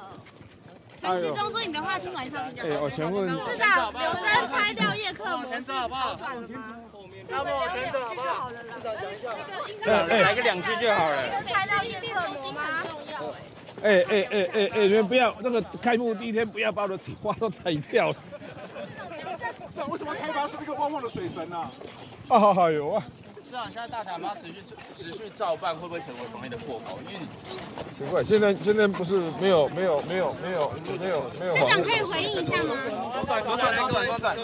陳時中說你的話聽玩笑聽就好了。哎，我請問。市長，柳生拆掉葉克膜是好轉了嗎？好不好？先走好不好？哎，來個兩句就好了。拆掉葉克膜嗎？很重要哎。哎哎哎哎哎，你們不要那個開幕第一天不要把我的花都踩掉了。市長為什麼開發是一個旺旺的水神啊？啊有啊。市長，現在大甲媽持續照辦，會不會成為防疫的破口？因為不會，現在不是沒有沒有沒有沒有沒有沒有。市長可以回應一下嗎？左轉左轉左轉左轉。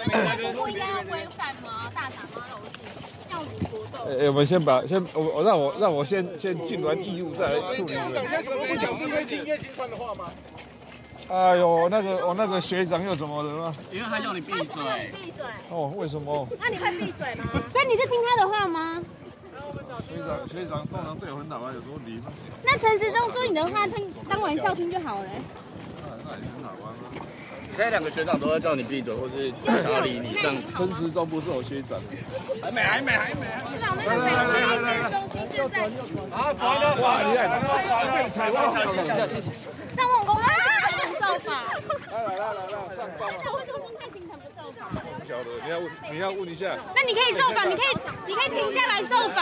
不應該要規範嗎？大甲媽樓是要活動。哎，我們先把先我我讓我讓我先盡完義務再來處理。市長現在什麼不講？是因為聽葉金川的話嗎？哎呦，那個我那個學長又怎麼了嗎？因為他叫你閉嘴。閉嘴。哦，為什麼？那你會閉嘴嗎？所以你是聽他的話嗎？學長通常對我很好啊，有什麼問題嗎？那陳時中說你的話，聽當玩笑聽就好了。那也很好玩啊。現在兩個學長都在叫你閉嘴，或是不想要理你。這樣，陳時中不是我學長。還沒，還沒，還沒。市長，那個北區應變中心現在。啊，轉了！哇，厲害！被踩到，謝謝謝謝。上網公開不受訪。來來來來來，上報。為什麼公開行程不受訪？不曉得，你要問一下。那你可以受訪，你可以停下來受訪。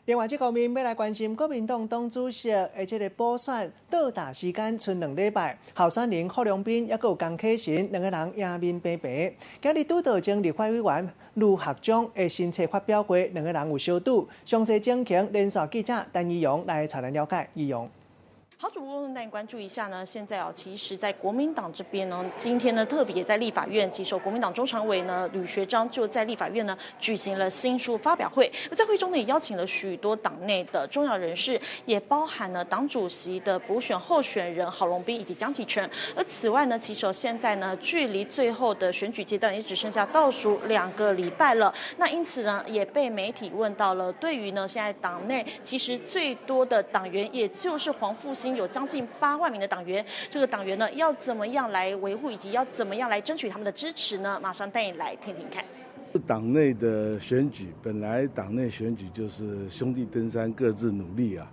另外，這方面欲來關心國民黨黨主席的這個補選倒打時間賰兩禮拜，候選人郝龍斌抑閣有江啟臣兩個人贏面平平。今日拄著前立法委員盧學長的新冊發表會，兩個人有相拄。詳細情形，連線記者陳怡蓉來帶咱了解。怡蓉。好，主播帶你關注一下呢。現在啊，其實，在國民黨這邊呢，今天呢，特別也在立法院，其實國民黨中常委呢，呂學章就在立法院呢舉行了新書發表會。而在會中呢，也邀請了許多黨內的重要人士，也包含了黨主席的補選候選人郝龍斌以及江啟臣。而此外呢，其實現在呢，距離最後的選舉階段也只剩下倒數2個禮拜了。那因此呢，也被媒體問到了，對於呢，現在黨內其實最多的黨員，也就是黃復興。有將近8萬名的黨員，這個黨員呢要怎麼樣來維護，以及要怎麼樣來爭取他們的支持呢？馬上帶你來聽聽看。黨內的選舉本來黨內選舉就是兄弟登山各自努力啊，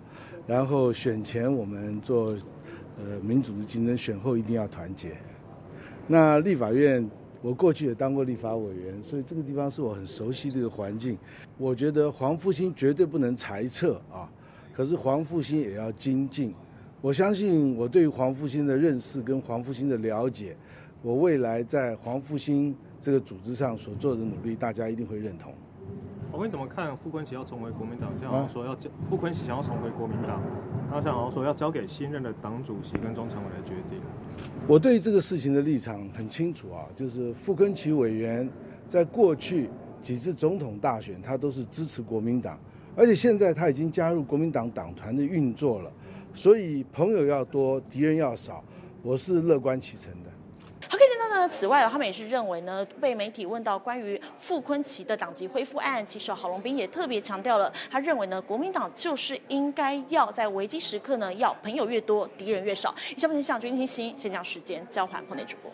然後選前我們做民主的競爭，選後一定要團結。那立法院，我過去也當過立法委員，所以這個地方是我很熟悉的一個環境。我覺得黃復興絕對不能裁撤啊，可是黃復興也要精進。我相信我對黃復興的認識跟黃復興的了解，我未來在黃復興這個組織上所做的努力，大家一定會認同。我們怎麼看傅崐萁要重回國民黨？像好像說要交傅崐萁想要重回國民黨，然後像好像說要交給新任的黨主席跟中常委來決定。我對這個事情的立場很清楚啊，就是傅崐萁委員在過去幾次總統大選，他都是支持國民黨，而且現在他已經加入國民黨黨團的運作了，所以朋友要多，敵人要少，我是樂觀其成的。好，可以聽到呢。此外，他們也是認為呢，被媒體問到關於傅崐萁的黨籍恢復案，其實郝龍斌也特別強調了，他認為呢，國民黨就是應該要在危機時刻呢，要朋友越多，敵人越少。以上是向軍清新，先將時間交還棚內主播。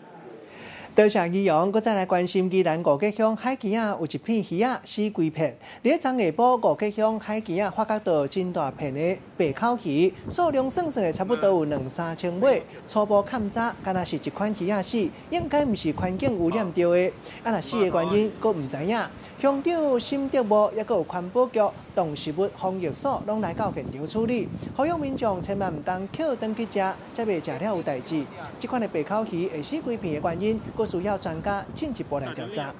多謝宜陽，閣再來關心宜蘭五結鄉海墘仔有一片魚仔死規片。佇咧昨下晡，五結鄉海墘仔發覺到真大片的白口魚，數量算算的差不多有兩三千尾。初步勘查，敢若是一款魚仔死，應該毋是環境污染著的。啊，若死的原因，閣毋知影。鄉長沈德模，抑閣有環保局、動植物防疫所，攏來到現場處理。呼籲民眾千萬毋通抾轉去食，才袂食了有代誌。這款的白口魚會死規片的原因，閣需要專家進一步來調查。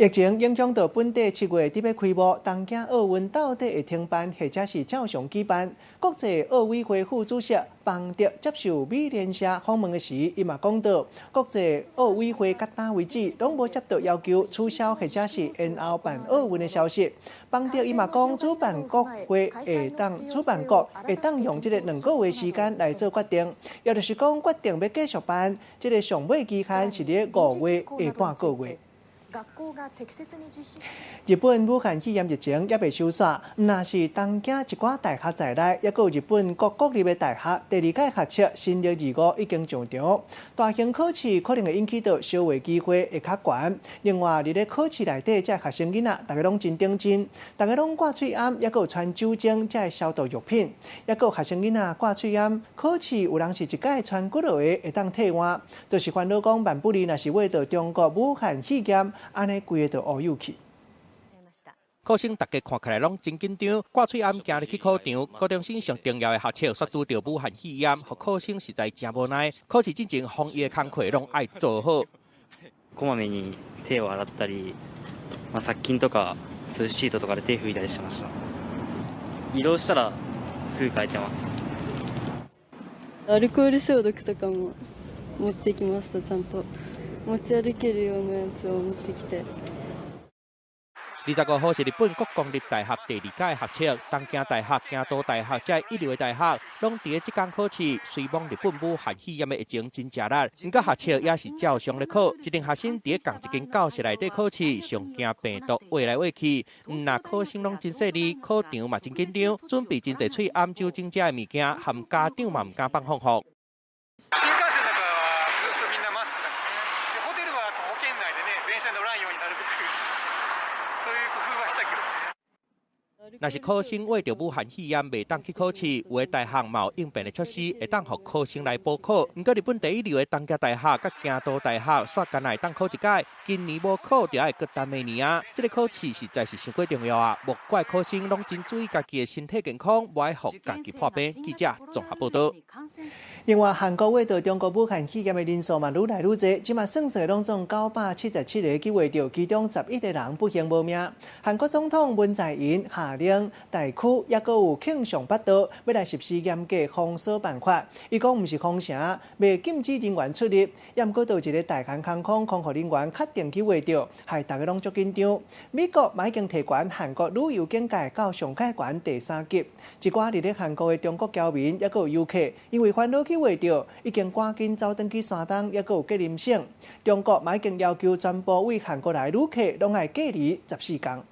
疫情影響到本地7月佇欲開幕，東京奧運到底會停辦，或者是照常舉辦？國際奧委會副主席邦德接受美聯社訪問的時，伊嘛講到，國際奧委會到今為止攏無接到要求取消或者是延後辦奧運的消息。邦德伊嘛講，主辦國會會當主辦國會當用這個兩個月時間來做決定，也就是講決定欲繼續辦，這個上尾期限是佇5月下半個月。日本武漢肺炎疫情猶未收煞，毋但是東京一寡大學在內，抑閣有日本各國立的大學第二屆學測新曆25已經上場。大型考試可能會引起到消費機會會較懸。另外，佇咧考試內底，這學生囡仔，逐家攏真認真，逐家攏掛喙罨，抑閣有穿酒精這消毒藥品，抑閣有學生囡仔掛喙罨。考試有人是一擺穿幾落個會當替換，就是煩惱講萬不利，若是秽著中國武漢肺炎，按呢規个就烏有去。考生逐家看起來攏真緊張，掛喙罨行入去考場。高中生上重要的學測，煞拄著武漢肺炎，予考生實在誠無奈。考試進前防疫的工課攏愛做好。こまめに手を洗ったり、殺菌とかそういうシートとかで手拭いたりしてました。移動したらすぐ変えてます。アルコール消毒とかも持ってきました。ちゃんと持ち歩けるようなやつを持ってきて。 25號是日本國公立大學第二屆學測，東京大學、京都大學這一流的大學，攏佇咧這工考試。雖罔日本武漢肺炎的疫情真食力，毋過學測也是照常咧考。一陣學生佇咧仝一間教室內底考試，上驚病毒穢來穢去。毋若考生攏真細膩，考場嘛真緊張，準備真濟喙罨酒精這个物件，含家長嘛毋敢放放忽。若是考生秽著武漢肺炎袂當去考試，有的大學嘛有應變的措施，會當予考生來補考。毋過日本第一流的東京大學佮京都大學，煞干焦會當考一屆，今年無考就愛閣等明年啊！這个考試實在是傷過重要啊！莫怪考生攏真注意家己的身體健康，無愛予家己破病。記者綜合報導。另外，韓國秽著中國武漢肺炎的人數嘛愈來愈濟，這馬算算攏總977个去秽著，其中11个人不幸無命。韓國總統文在寅下令大區抑閣有慶尚北道欲來實施嚴格封鎖辦法。伊講毋是封城，袂禁止人員出入，抑毋過就一个大韓航空空服人員確定去秽著，害逐家攏足緊張。美國嘛已經提懸韓國旅遊警戒到上蓋懸第3級。一寡佇咧韓國的中國僑民抑閣有遊客，因為煩惱去秽著，已經趕緊走轉去山東，抑閣有吉林省。中國嘛已經要求全部對韓國來旅客攏愛隔離14天。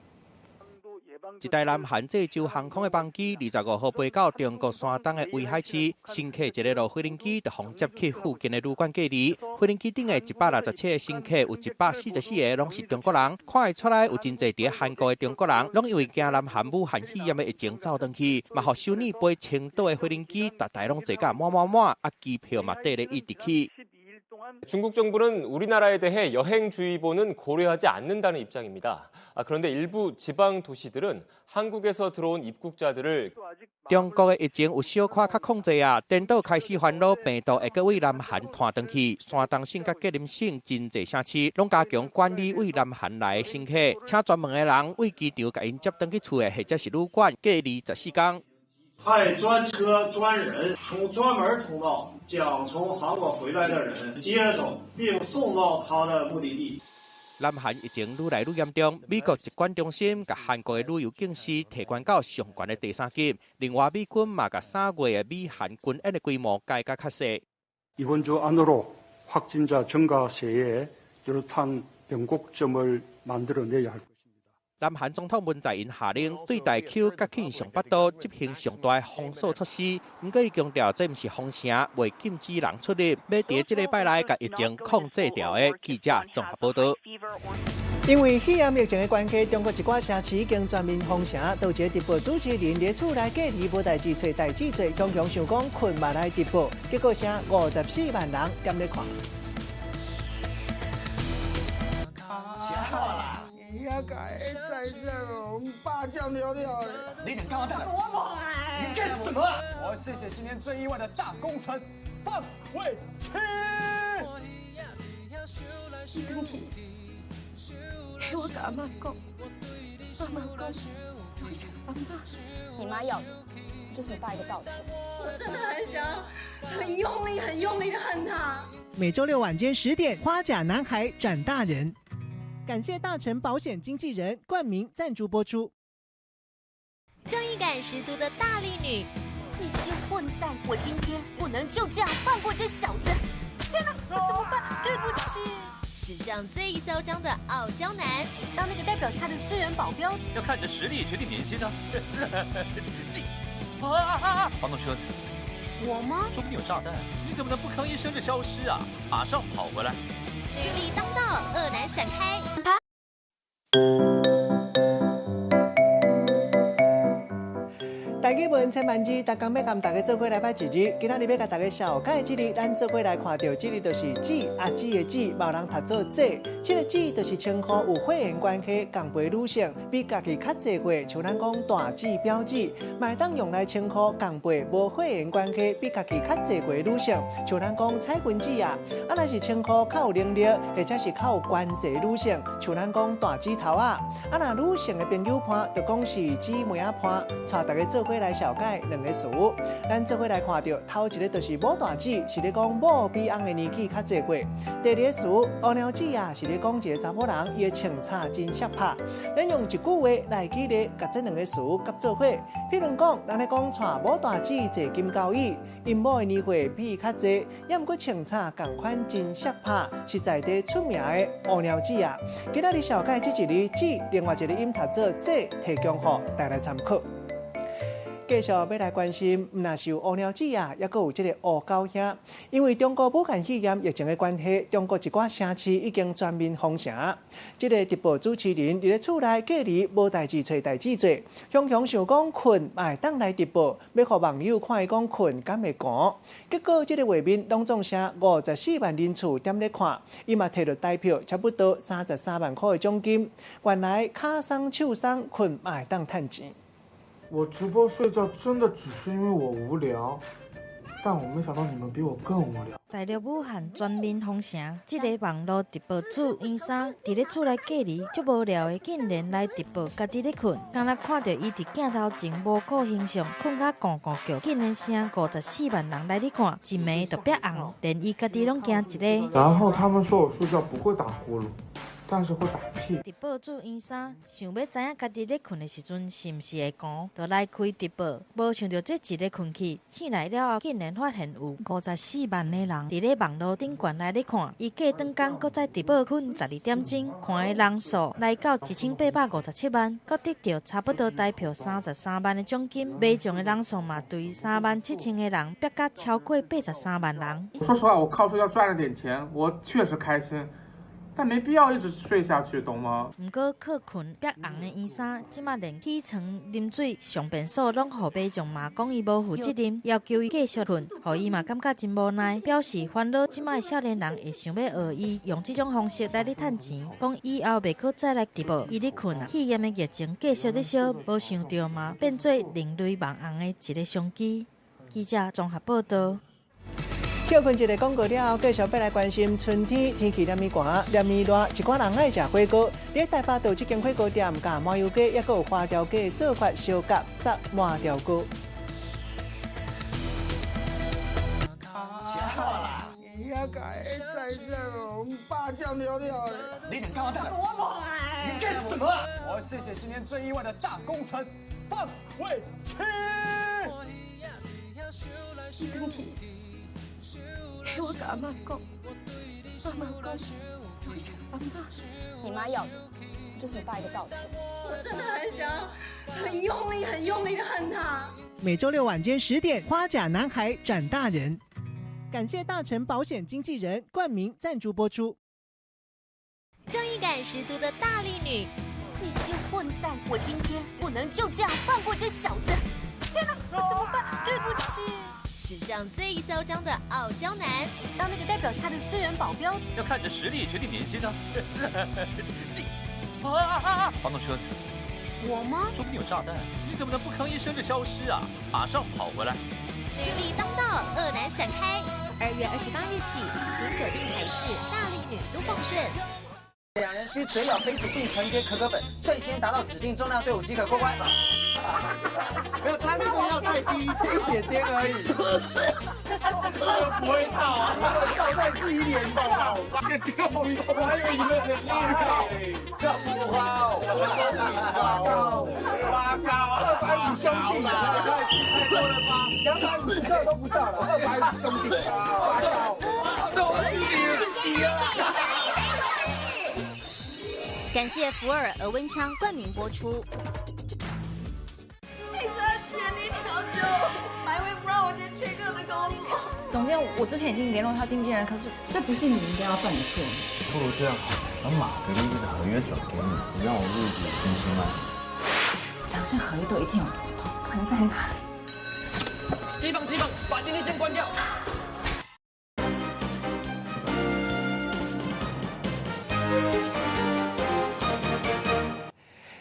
一台南韓濟州航空的班機25號飛到中國山東的威海市，乘客一个落飛行機就予接去附近的旅館隔離。飛行機頂的167個乘客，有144個攏是中國人，看會出來有真濟佇韓國的中國人，攏因為驚南韓武漢肺炎的疫情走轉去，嘛予修理飛青島的飛行機，逐台攏坐甲滿滿滿，啊機票嘛綴咧一直起。 중국 정부는 우리나라에 대해 여행주의보는 고려하지 않는다는 입장입니다. 그런데 일부 지방 도시들은 한국에서 들어온 입국자들을 中國的疫情有小可較控制啊，顛倒開始煩惱病毒會閣對南韓傳轉去。山東省佮吉林省真濟城市攏加強管理對南韓來的乘客，請專門的人對機場共𪜶接轉去厝的，或者是旅館隔離14天。派專車專人從專門通道將從韓國回來的人接走，並送到他的目的地。南韓疫情愈來愈嚴重，美國疾管中心共韓國的旅遊警示提懸到上懸的第三級。另外，美軍嘛共3月的美韓軍演的規模改甲較細。 이번 주 안으로 확진자 증가세에 뚜렷한 변곡점을 만들어내야 할 것입니다. 南韓總統文在寅下令對大邱佮慶尚北道執行上大的封鎖措施，毋過伊強調這毋是封城，袂禁止人出入，欲佇這禮拜內共疫情控制牢的。記者綜合報道。因為肺炎疫情的關係，中國一寡城市已經全面封城，導致直播主持人佇厝內隔離無代誌揣代誌做，常常想講睏嘛來直播，結果剩54萬人踮咧看。在這我們爸醬聊聊嘞。你想幹嘛？我你幹什麼？我要謝謝今天最意外的大功臣范瑋琪。你轉去，替我佮阿嬤講，阿嬤講，多謝阿嬤。你媽要的就是你爸一個道歉。我真的很想很用力、很用力的恨他。每週六晚間10點，花甲男孩轉大人。感謝大成保險經紀人冠名贊助播出。正義感十足的大力女，你是混蛋！我今天不能就這樣放過這小子！天哪，我怎麼辦？對不起。史上最囂張的傲嬌男，當那個代表他的私人保鏢，要看你的實力決定年薪啊！啊！發動車子，我嗎？說不定有炸彈，你怎麼能不吭一聲就消失啊？馬上跑回來。女力當道，惡男閃開。台語文千萬字，逐工欲共大家做伙來擺一字。今仔日欲共大家紹介這字，咱做伙來看著，這字就是姊，阿姊的姊，嘛有人讀做姊。這个姊就是稱呼有血緣關係仝輩女性，比家己較濟歲，像咱講大姊表姊，嘛會當用來稱呼仝輩無血緣關係比家己較濟歲女性，像咱講彩雲姊啊。啊，若是稱呼較有能力或者是較有關係女性，像咱講大姊頭仔。啊，若女性的朋友伴，就講是姊妹仔伴，帶大家做伙來紹介兩个詞，咱做伙來看著，頭一个就是母大姊，是咧講某比翁的年紀較濟歲；第二个詞烏貓姊啊，是咧講一个查某人伊的穿插真澀拍。咱用一句話來舉例，共這兩个詞合做伙。譬如講，人咧講娶母大姊坐金交椅，𪜶某的年歲比伊較濟，抑毋過穿插仝款真澀拍，是在地出名的烏貓姊啊。今仔日紹介這一个姊，另外一个音讀做姊，提供予大家參考。繼續欲來關心，毋若是有烏貓姊啊，猶閣有這个烏狗兄。因為中國武漢肺炎疫情的關係，中國一寡城市已經全面封城。這个直播主持人佇咧厝內隔離，無代誌揣代誌做，常常想講睏嘛會當來直播，欲予網友看伊講睏敢會寒。結果這个畫面攏總剩54萬人次踮咧看，伊嘛摕著台票差不多33萬箍的獎金。原來跤鬆手鬆，睏嘛會當趁錢。我直播睡覺真的只是因為我無聊，但我沒想到你們比我更無聊。大陸武漢全面封城，這个網路直播主楊生佇咧厝內隔離，足無聊的，竟然來直播，家己咧睏，敢若看著伊佇鏡頭前無顧形象，睏甲咕咕叫，竟然剩54萬人來咧看，一暝就變紅，連伊家己攏驚一个。然後他們說我睡覺不會打呼嚕，但是會打屁。直播主醫生想欲知影家己咧睏的時陣是毋是會寒，就來開直播。無想著這一个睏去，醒來了後，竟然發現有54萬个人佇咧網路頂懸來咧看。伊過轉工閣再直播睏12點鐘，看的人數來到1857萬，閣得著差不多台票33萬的獎金。買獎的人數嘛對3萬7千个人，逼甲超過83萬人。說實話，我靠睡覺賺了點錢，我確實開心。但沒必要一直睡下去，懂嗎？毋過靠睏煏紅的醫生，這馬連起床、啉水、上便所攏予民眾罵，講伊無負責任，要求伊繼續睏，予伊嘛感覺真無奈，表示煩惱。這馬的少年人會想欲學伊用這種方式來咧趁錢，講以後袂閣再來直播，伊咧睏啊，肺炎的疫情繼續咧燒，無想著嘛變做另類網紅的一個商機。記者綜合報道。歇睏一个廣告了後，繼續欲來關心春天天氣連綿寒、連綿熱，一寡人愛食火鍋。佇台北道這間火鍋店，共麻油雞抑閣有花雕雞做法相夾，殺麻條鍋。你想幹嘛？你幹什麼？我要謝謝今天最意外的大功臣范瑋琪。你轉去。我共阿媽講，阿媽講，多謝阿媽。你媽要的就是你爸一個道歉。我真的很想很用力、很用力的恨他。每週六晚間10點，《花甲男孩轉大人》，感謝大成保險經紀人冠名贊助播出。正義感十足的大力女，你些混蛋！我今天不能就這樣放過這小子！天哪，我怎麼辦？對不起。史上最囂張的傲嬌男，當那個代表他的私人保鏢，要看你的實力決定年薪呢。啊！防盜車，我嗎？說不定有炸彈，你怎麼能不吭一聲就消失啊？馬上跑回來。女力當道，惡男閃開。2月28日起，請鎖定台視大力女都奉順。兩人需嘴咬杯子並承接可可粉，率先達到指定重量隊伍即可過關。沒有，他那個要再低一點點而已。不會套啊，套在自己臉上。我還以為你們很厲害。這不好，八高，250兄弟，太多了吧？250個都不到了，250兄弟，八高，都是你啊！感謝福爾額溫槍冠名播出。總監，我之前已經聯絡他經紀人，可是這不是你應該要犯的錯。不如這樣，把瑪格麗特的合約轉給你，你讓我入股新興萬。講是合約都一定有漏洞，還在哪裡？機房，機房，把電力先關掉。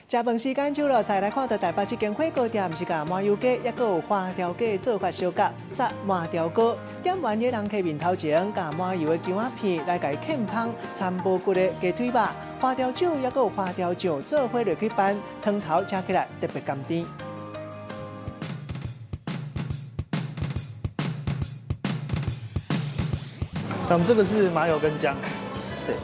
食飯時間就落，再來看到台北這間火鍋店，是共麻油雞，抑閣有花雕雞做法相夾，殺麻條鍋。點完的人客面頭前，共麻油的薑仔片來共伊劵芳，摻無骨的雞腿肉、花雕酒，抑閣有花雕醬做伙落去拌，湯頭食起來特別甘甜。那我們這個是麻油跟薑，對，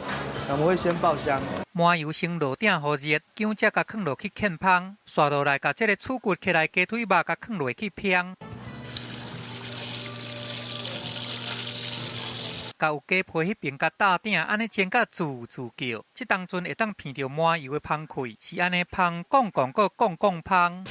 那我們會先爆香。麻油先落鼎，予熱，薑才共囥落去劵芳，紲落來共這个處骨起來雞腿肉共囥落去烹，共有雞皮彼爿共罩鼎，按呢煎甲滋滋叫，這當陣會當闻著麻油的芳氣，是按呢芳，講講閣講講芳。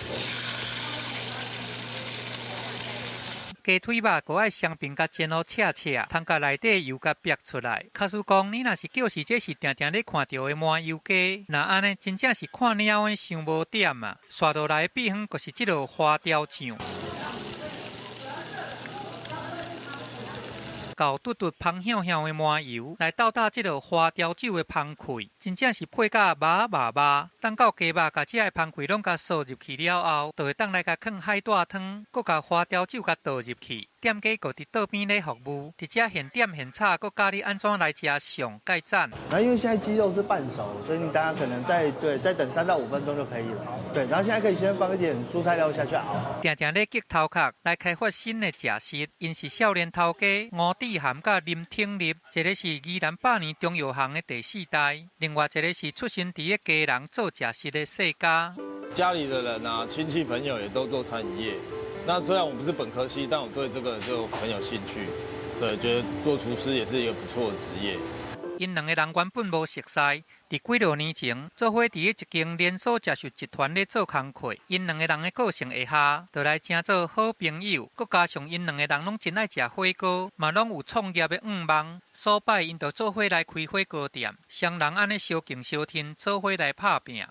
雞腿肉閣愛雙爿共煎予赤赤，通共內底油共逼出來。假使講你若是叫是這是定定咧看著的麻油雞，若按呢真正是看貓的傷無點啊！紲落來的秘方就是這个花雕醬。厚嘟嘟、芳香香的麻油來鬥打這个花雕酒的芳氣，真正是配甲肉肉肉。等到雞肉共這个芳氣攏共趖入去了後，就會當來共囥海帶湯，閣共花雕酒共倒入去，店家閣佇桌邊咧服務，佇遮現點現炒，閣教你按怎來食上蓋讚。那因為現在雞肉是半熟，所以你大家可能再等3到5分鐘就可以了。對，然後現在可以先放一點蔬菜料下去熬。定定咧激頭殼來開發新的食食，𪜶是少年頭家吳志涵佮林挺立，一个是宜蘭百年中藥行的第四代，另外一个是出身佇咧基隆做食食的世家。家裡的人啊，親戚朋友也都做餐飲業。那雖然我不是本科系，但我對這個就很有興趣。對，覺得做廚師也是一個不錯的職業。𪜶兩个人原本無熟似，佇幾落年前做伙佇咧一間連鎖食食集團咧做工課。𪜶兩个人的個性會合，就來成做好朋友。閣加上𪜶兩个人攏真愛食火鍋，嘛攏有創業的願望。所擺𪜶就做伙來開火鍋店，雙人按呢相敬相親，做伙來拍拚。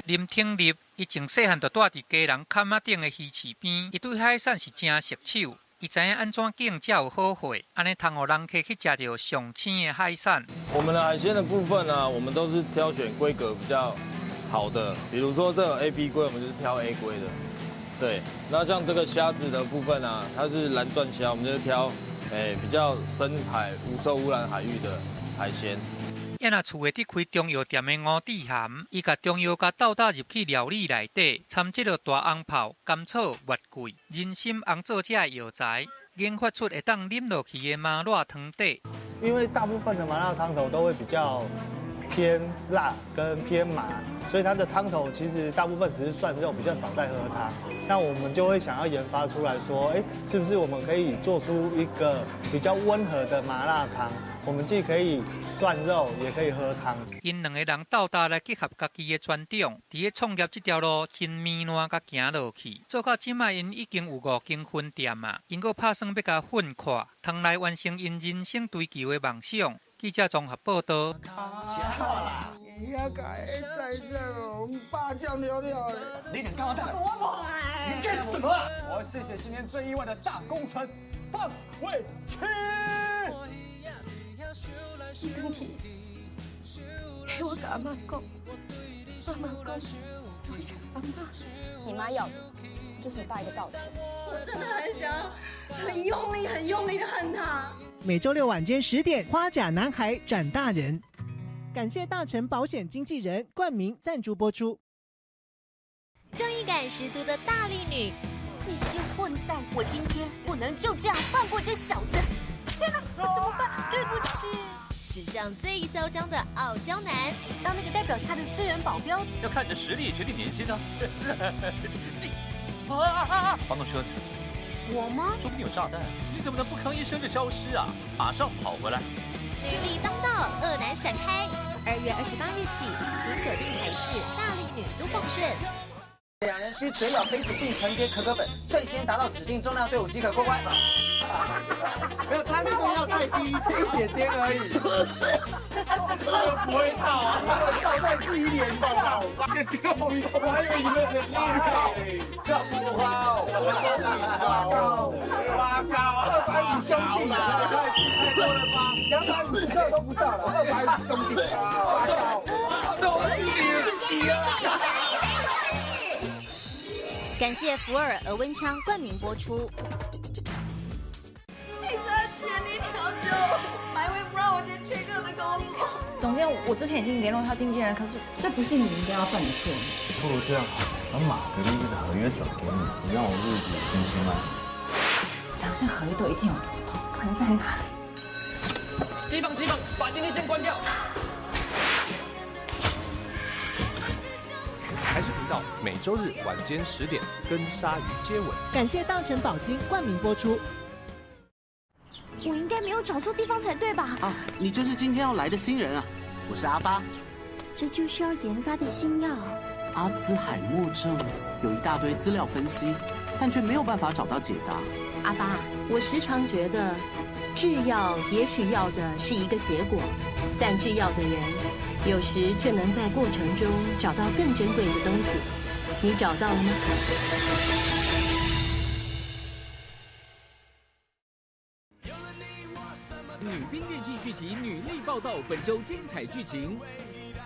林挺立，伊從細漢就蹛佇基隆崁仔頂的魚市邊，伊對海產是誠熟手，伊知影按怎揀才有好貨，按呢通予人客去食著上鮮的海產。我們的海鮮的部分呢，我們都是挑選規格比較好的，比如說這個 A、B 規，我們就是挑 A 規的。對，那像這個蝦子的部分啊，它是藍鑽蝦，我們就是挑比較深海、無受污染海域的海鮮。也若厝內佇開中藥店的吳志涵，伊共中藥共鬥搭入去料理內底，摻這个大紅炮、甘草、月桂、人參紅棗這藥材，研發出會當啉落去的麻辣湯底。因為大部分的麻辣湯頭都會比較偏辣跟偏麻，所以它的湯頭其實大部分只是涮肉，比較少在喝湯。那我們就會想要研發出來說，哎，是不是我們可以做出一個比較溫和的麻辣湯？我們既可以涮肉，也可以喝湯。𪜶兩个人鬥搭來結合家己的專長，佇咧創業這條路真綿爛共行落去。做到這擺，𪜶已經有5間分店啊！𪜶閣拍算欲共奮闊，通來完成𪜶人生追求的夢想。記者綜合報道。你應該在這八醬了了嘞。你敢幹嘛？我你幹什麼？我要謝謝今天最意外的大功臣范瑋琪。你轉去，替我共阿嬤講，阿嬤講，多謝阿嬤。你媽要的就是你爸一個道歉。我真的很想很用力、很用力的恨他。每週六晚間10點，《花甲男孩轉大人》。感謝大成保險經紀人冠名贊助播出。正義感十足的大力女，你些混蛋！我今天不能就這樣放過這小子！天哪，我怎麼辦？對不起。史上最囂張的傲嬌男，當那個代表他的私人保鏢，要看你的實力決定年薪呢。發動車子，我嗎？說不定有炸彈，你怎麼能不吭一聲就消失啊？馬上跑回來。女力當道，惡男閃開。2月28日起，請鎖定台視大力女都奉順。兩人需嘴咬杯子並承接可可粉，率先達到指定重量隊伍即可過關。沒有，他力度要再低一點點而已。不會倒啊，倒在自己臉上。我還以為你們很厲害。這不好，我說你八高，250兄弟，太多了吧？250克都不到了，250兄弟，八高，都是你啊！感謝福爾額溫槍冠名播出。你在千里迢迢，埋位不讓我接缺客的工作。總監，我之前已經聯絡他經紀人，可是這不是你應該要犯的錯。不如這樣，把瑪格麗特的合約轉給你，你讓我入股新興嗎？長盛合約都一定有漏洞，坑在哪裡？機房，機房，把電力線關掉。台視頻道每週日晚間10點跟鯊魚接吻。感謝大成寶金冠名播出。我應該沒有找錯地方才對吧？啊，你就是今天要來的新人啊！我是阿發。這就是要研發的新藥。阿茲海默症有一大堆資料分析，但卻沒有辦法找到解答。阿發，我時常覺得，製藥也許要的是一個結果，但製藥的人有時卻能在過程中找到更珍貴的東西。你找到了嗎？女兵日記續集《女力報道》本周精彩劇情。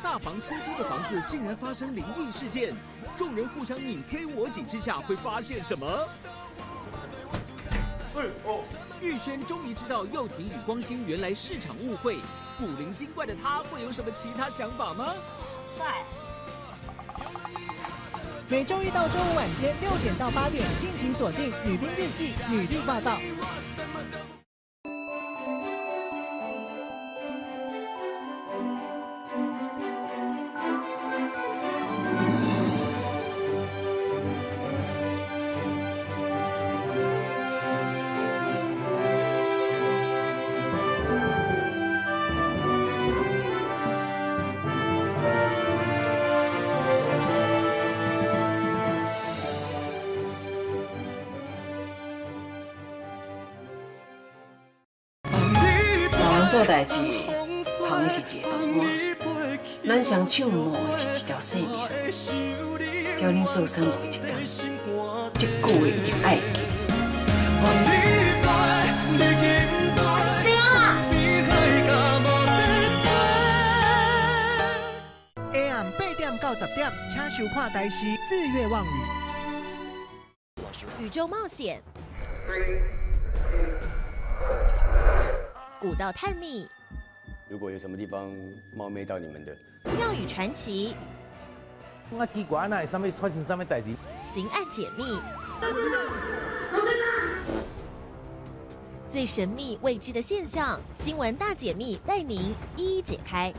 大房出租的房子竟然发生灵异事件，众人互相你推我挤之下，会发现什么？玉轩终于知道佑廷与光兴原来是场误会，古灵精怪的他会有什么其他想法吗？帅。每周一到周五晚间6点到8点，敬请锁定《女兵日记》女力报道。做代志，捧的是一个饭碗，咱双手冒的是一条性命。只要恁做三陪一工，这句话一定爱记。下暗8点到10点，请收看台视四月望雨。宇宙冒险。古道探秘，如果有什么地方冒昧到你们的，庙宇传奇，我奇怪，那会啥物发生啥物代志？刑案解密，最神秘未知的现象，新闻大解密带您一一解开。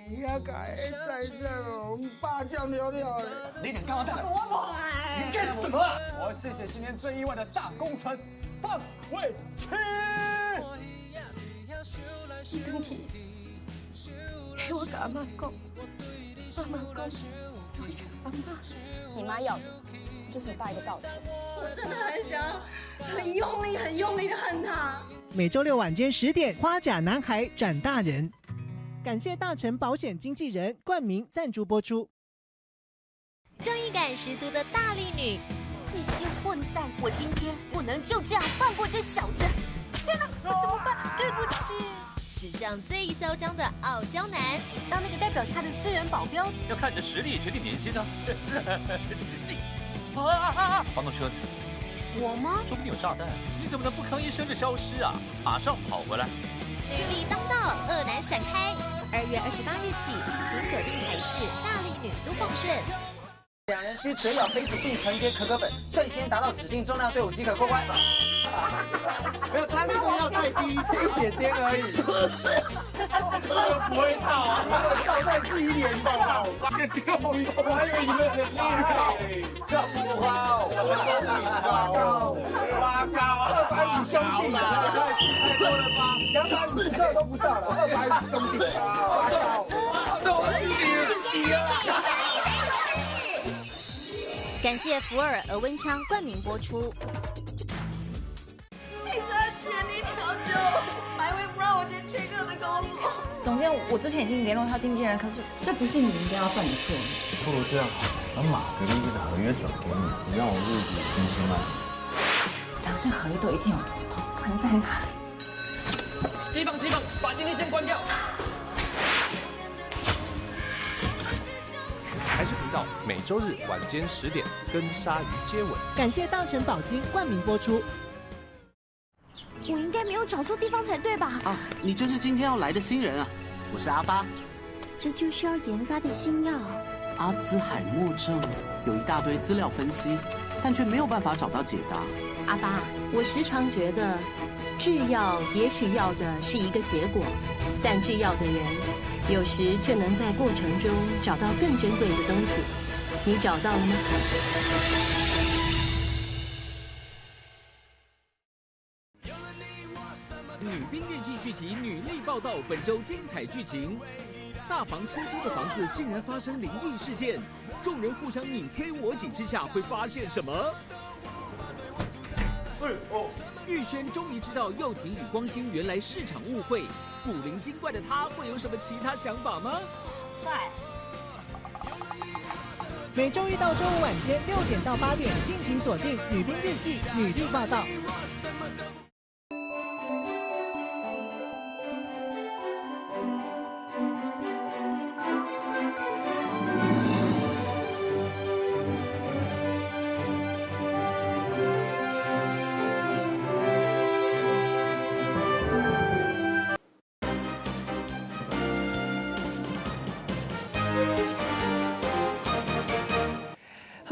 你遐个在这霸酱了了的，你敢干我大？我你干什么？我要谢谢今天最意外的大功臣范玮琪。你转去，替我共阿妈讲，阿妈讲，多谢阿妈。你妈要的就是你爸一个道歉。我真的很想很用力、很用力的恨他。每周六晚间10点，《花甲男孩转大人》。感谢大成保险经纪人冠名赞助播出。正义感十足的大力女，你些混蛋！我今天不能就这样放过这小子！天哪，我怎么办？对不起。史上最嚣张的傲娇男，当那个代表他的私人保镖，要看你的实力决定年薪呢。啊！发动车子，我吗？说不定有炸弹，你怎么能不吭一声就消失啊？马上跑回来。女力当道，恶男闪开。2月28日起，请锁定台视大力女都奉顺。两人需嘴咬杯子并承接可可粉，率先达到指定重量队伍即可过关。没有，他那个要再低一点点而已。不会倒啊，倒在自己脸上。我还以为你们很厉害。这不好，我高，八高，250兄弟，太多了吧？250个都不到了，250兄弟，八高，都是你啊！感谢福尔额温枪冠名播出。你在写你条就，还会不让我接缺课的工作。总监，我之前已经联络他经纪人，可是这不是你应该要犯的错。不如这样，把玛格丽特的合约转给你，你让我入股3000万。长盛合约都一定有漏洞，坑在哪里？机房，机房，把电梯先关掉。台视频道每周日晚间10点跟鲨鱼接吻。感谢大成宝金冠名播出。我应该没有找错地方才对吧？啊，你就是今天要来的新人啊！我是阿发。这就是要研发的新药。阿兹海默症有一大堆资料分析，但却没有办法找到解答。阿发，我时常觉得，制药也许要的是一个结果，但制药的人有时却能在过程中找到更珍贵的东西。你找到了吗？女兵日记续集《女力报道》本周精彩剧情：大房出租的房子竟然发生灵异事件，众人互相你推我挤之下，会发现什么？玉轩终于知道佑廷与光兴原来是场误会，古灵精怪的他会有什么其他想法吗？帅。每周一到周五晚间6点到8点，敬请锁定《女兵日记》女力报道。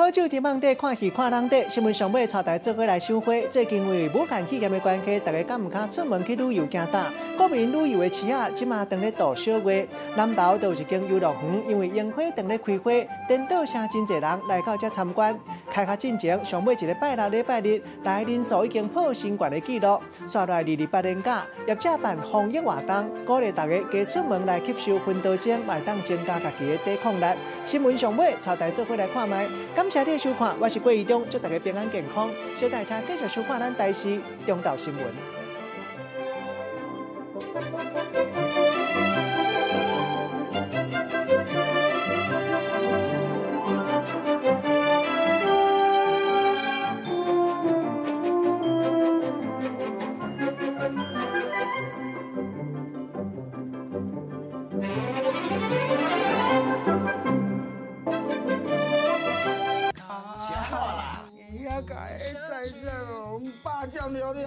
好酒沉甕底，看戏看人底。新闻上尾，带大家做伙来赏花。最近因为武汉肺炎的关系，大家敢毋敢出门去旅游惊胆。国民旅游的市啊，这马当咧度小月。南投就有一间游乐园，因为樱花当咧开花，颠倒声真济人来到遮参观。开学进前，上尾一个拜六礼拜日来人数已经破新悬的纪录。煞来28连假，业者办防疫活动，鼓励大家加出门来吸收薰陶精，会当增加家己的抵抗力。新闻上尾，带大家做伙来看觅。感谢你的收看，我是郭怡中，祝大家平安健康。小大家继续收看咱台视中昼新闻。在这，我们八将了了。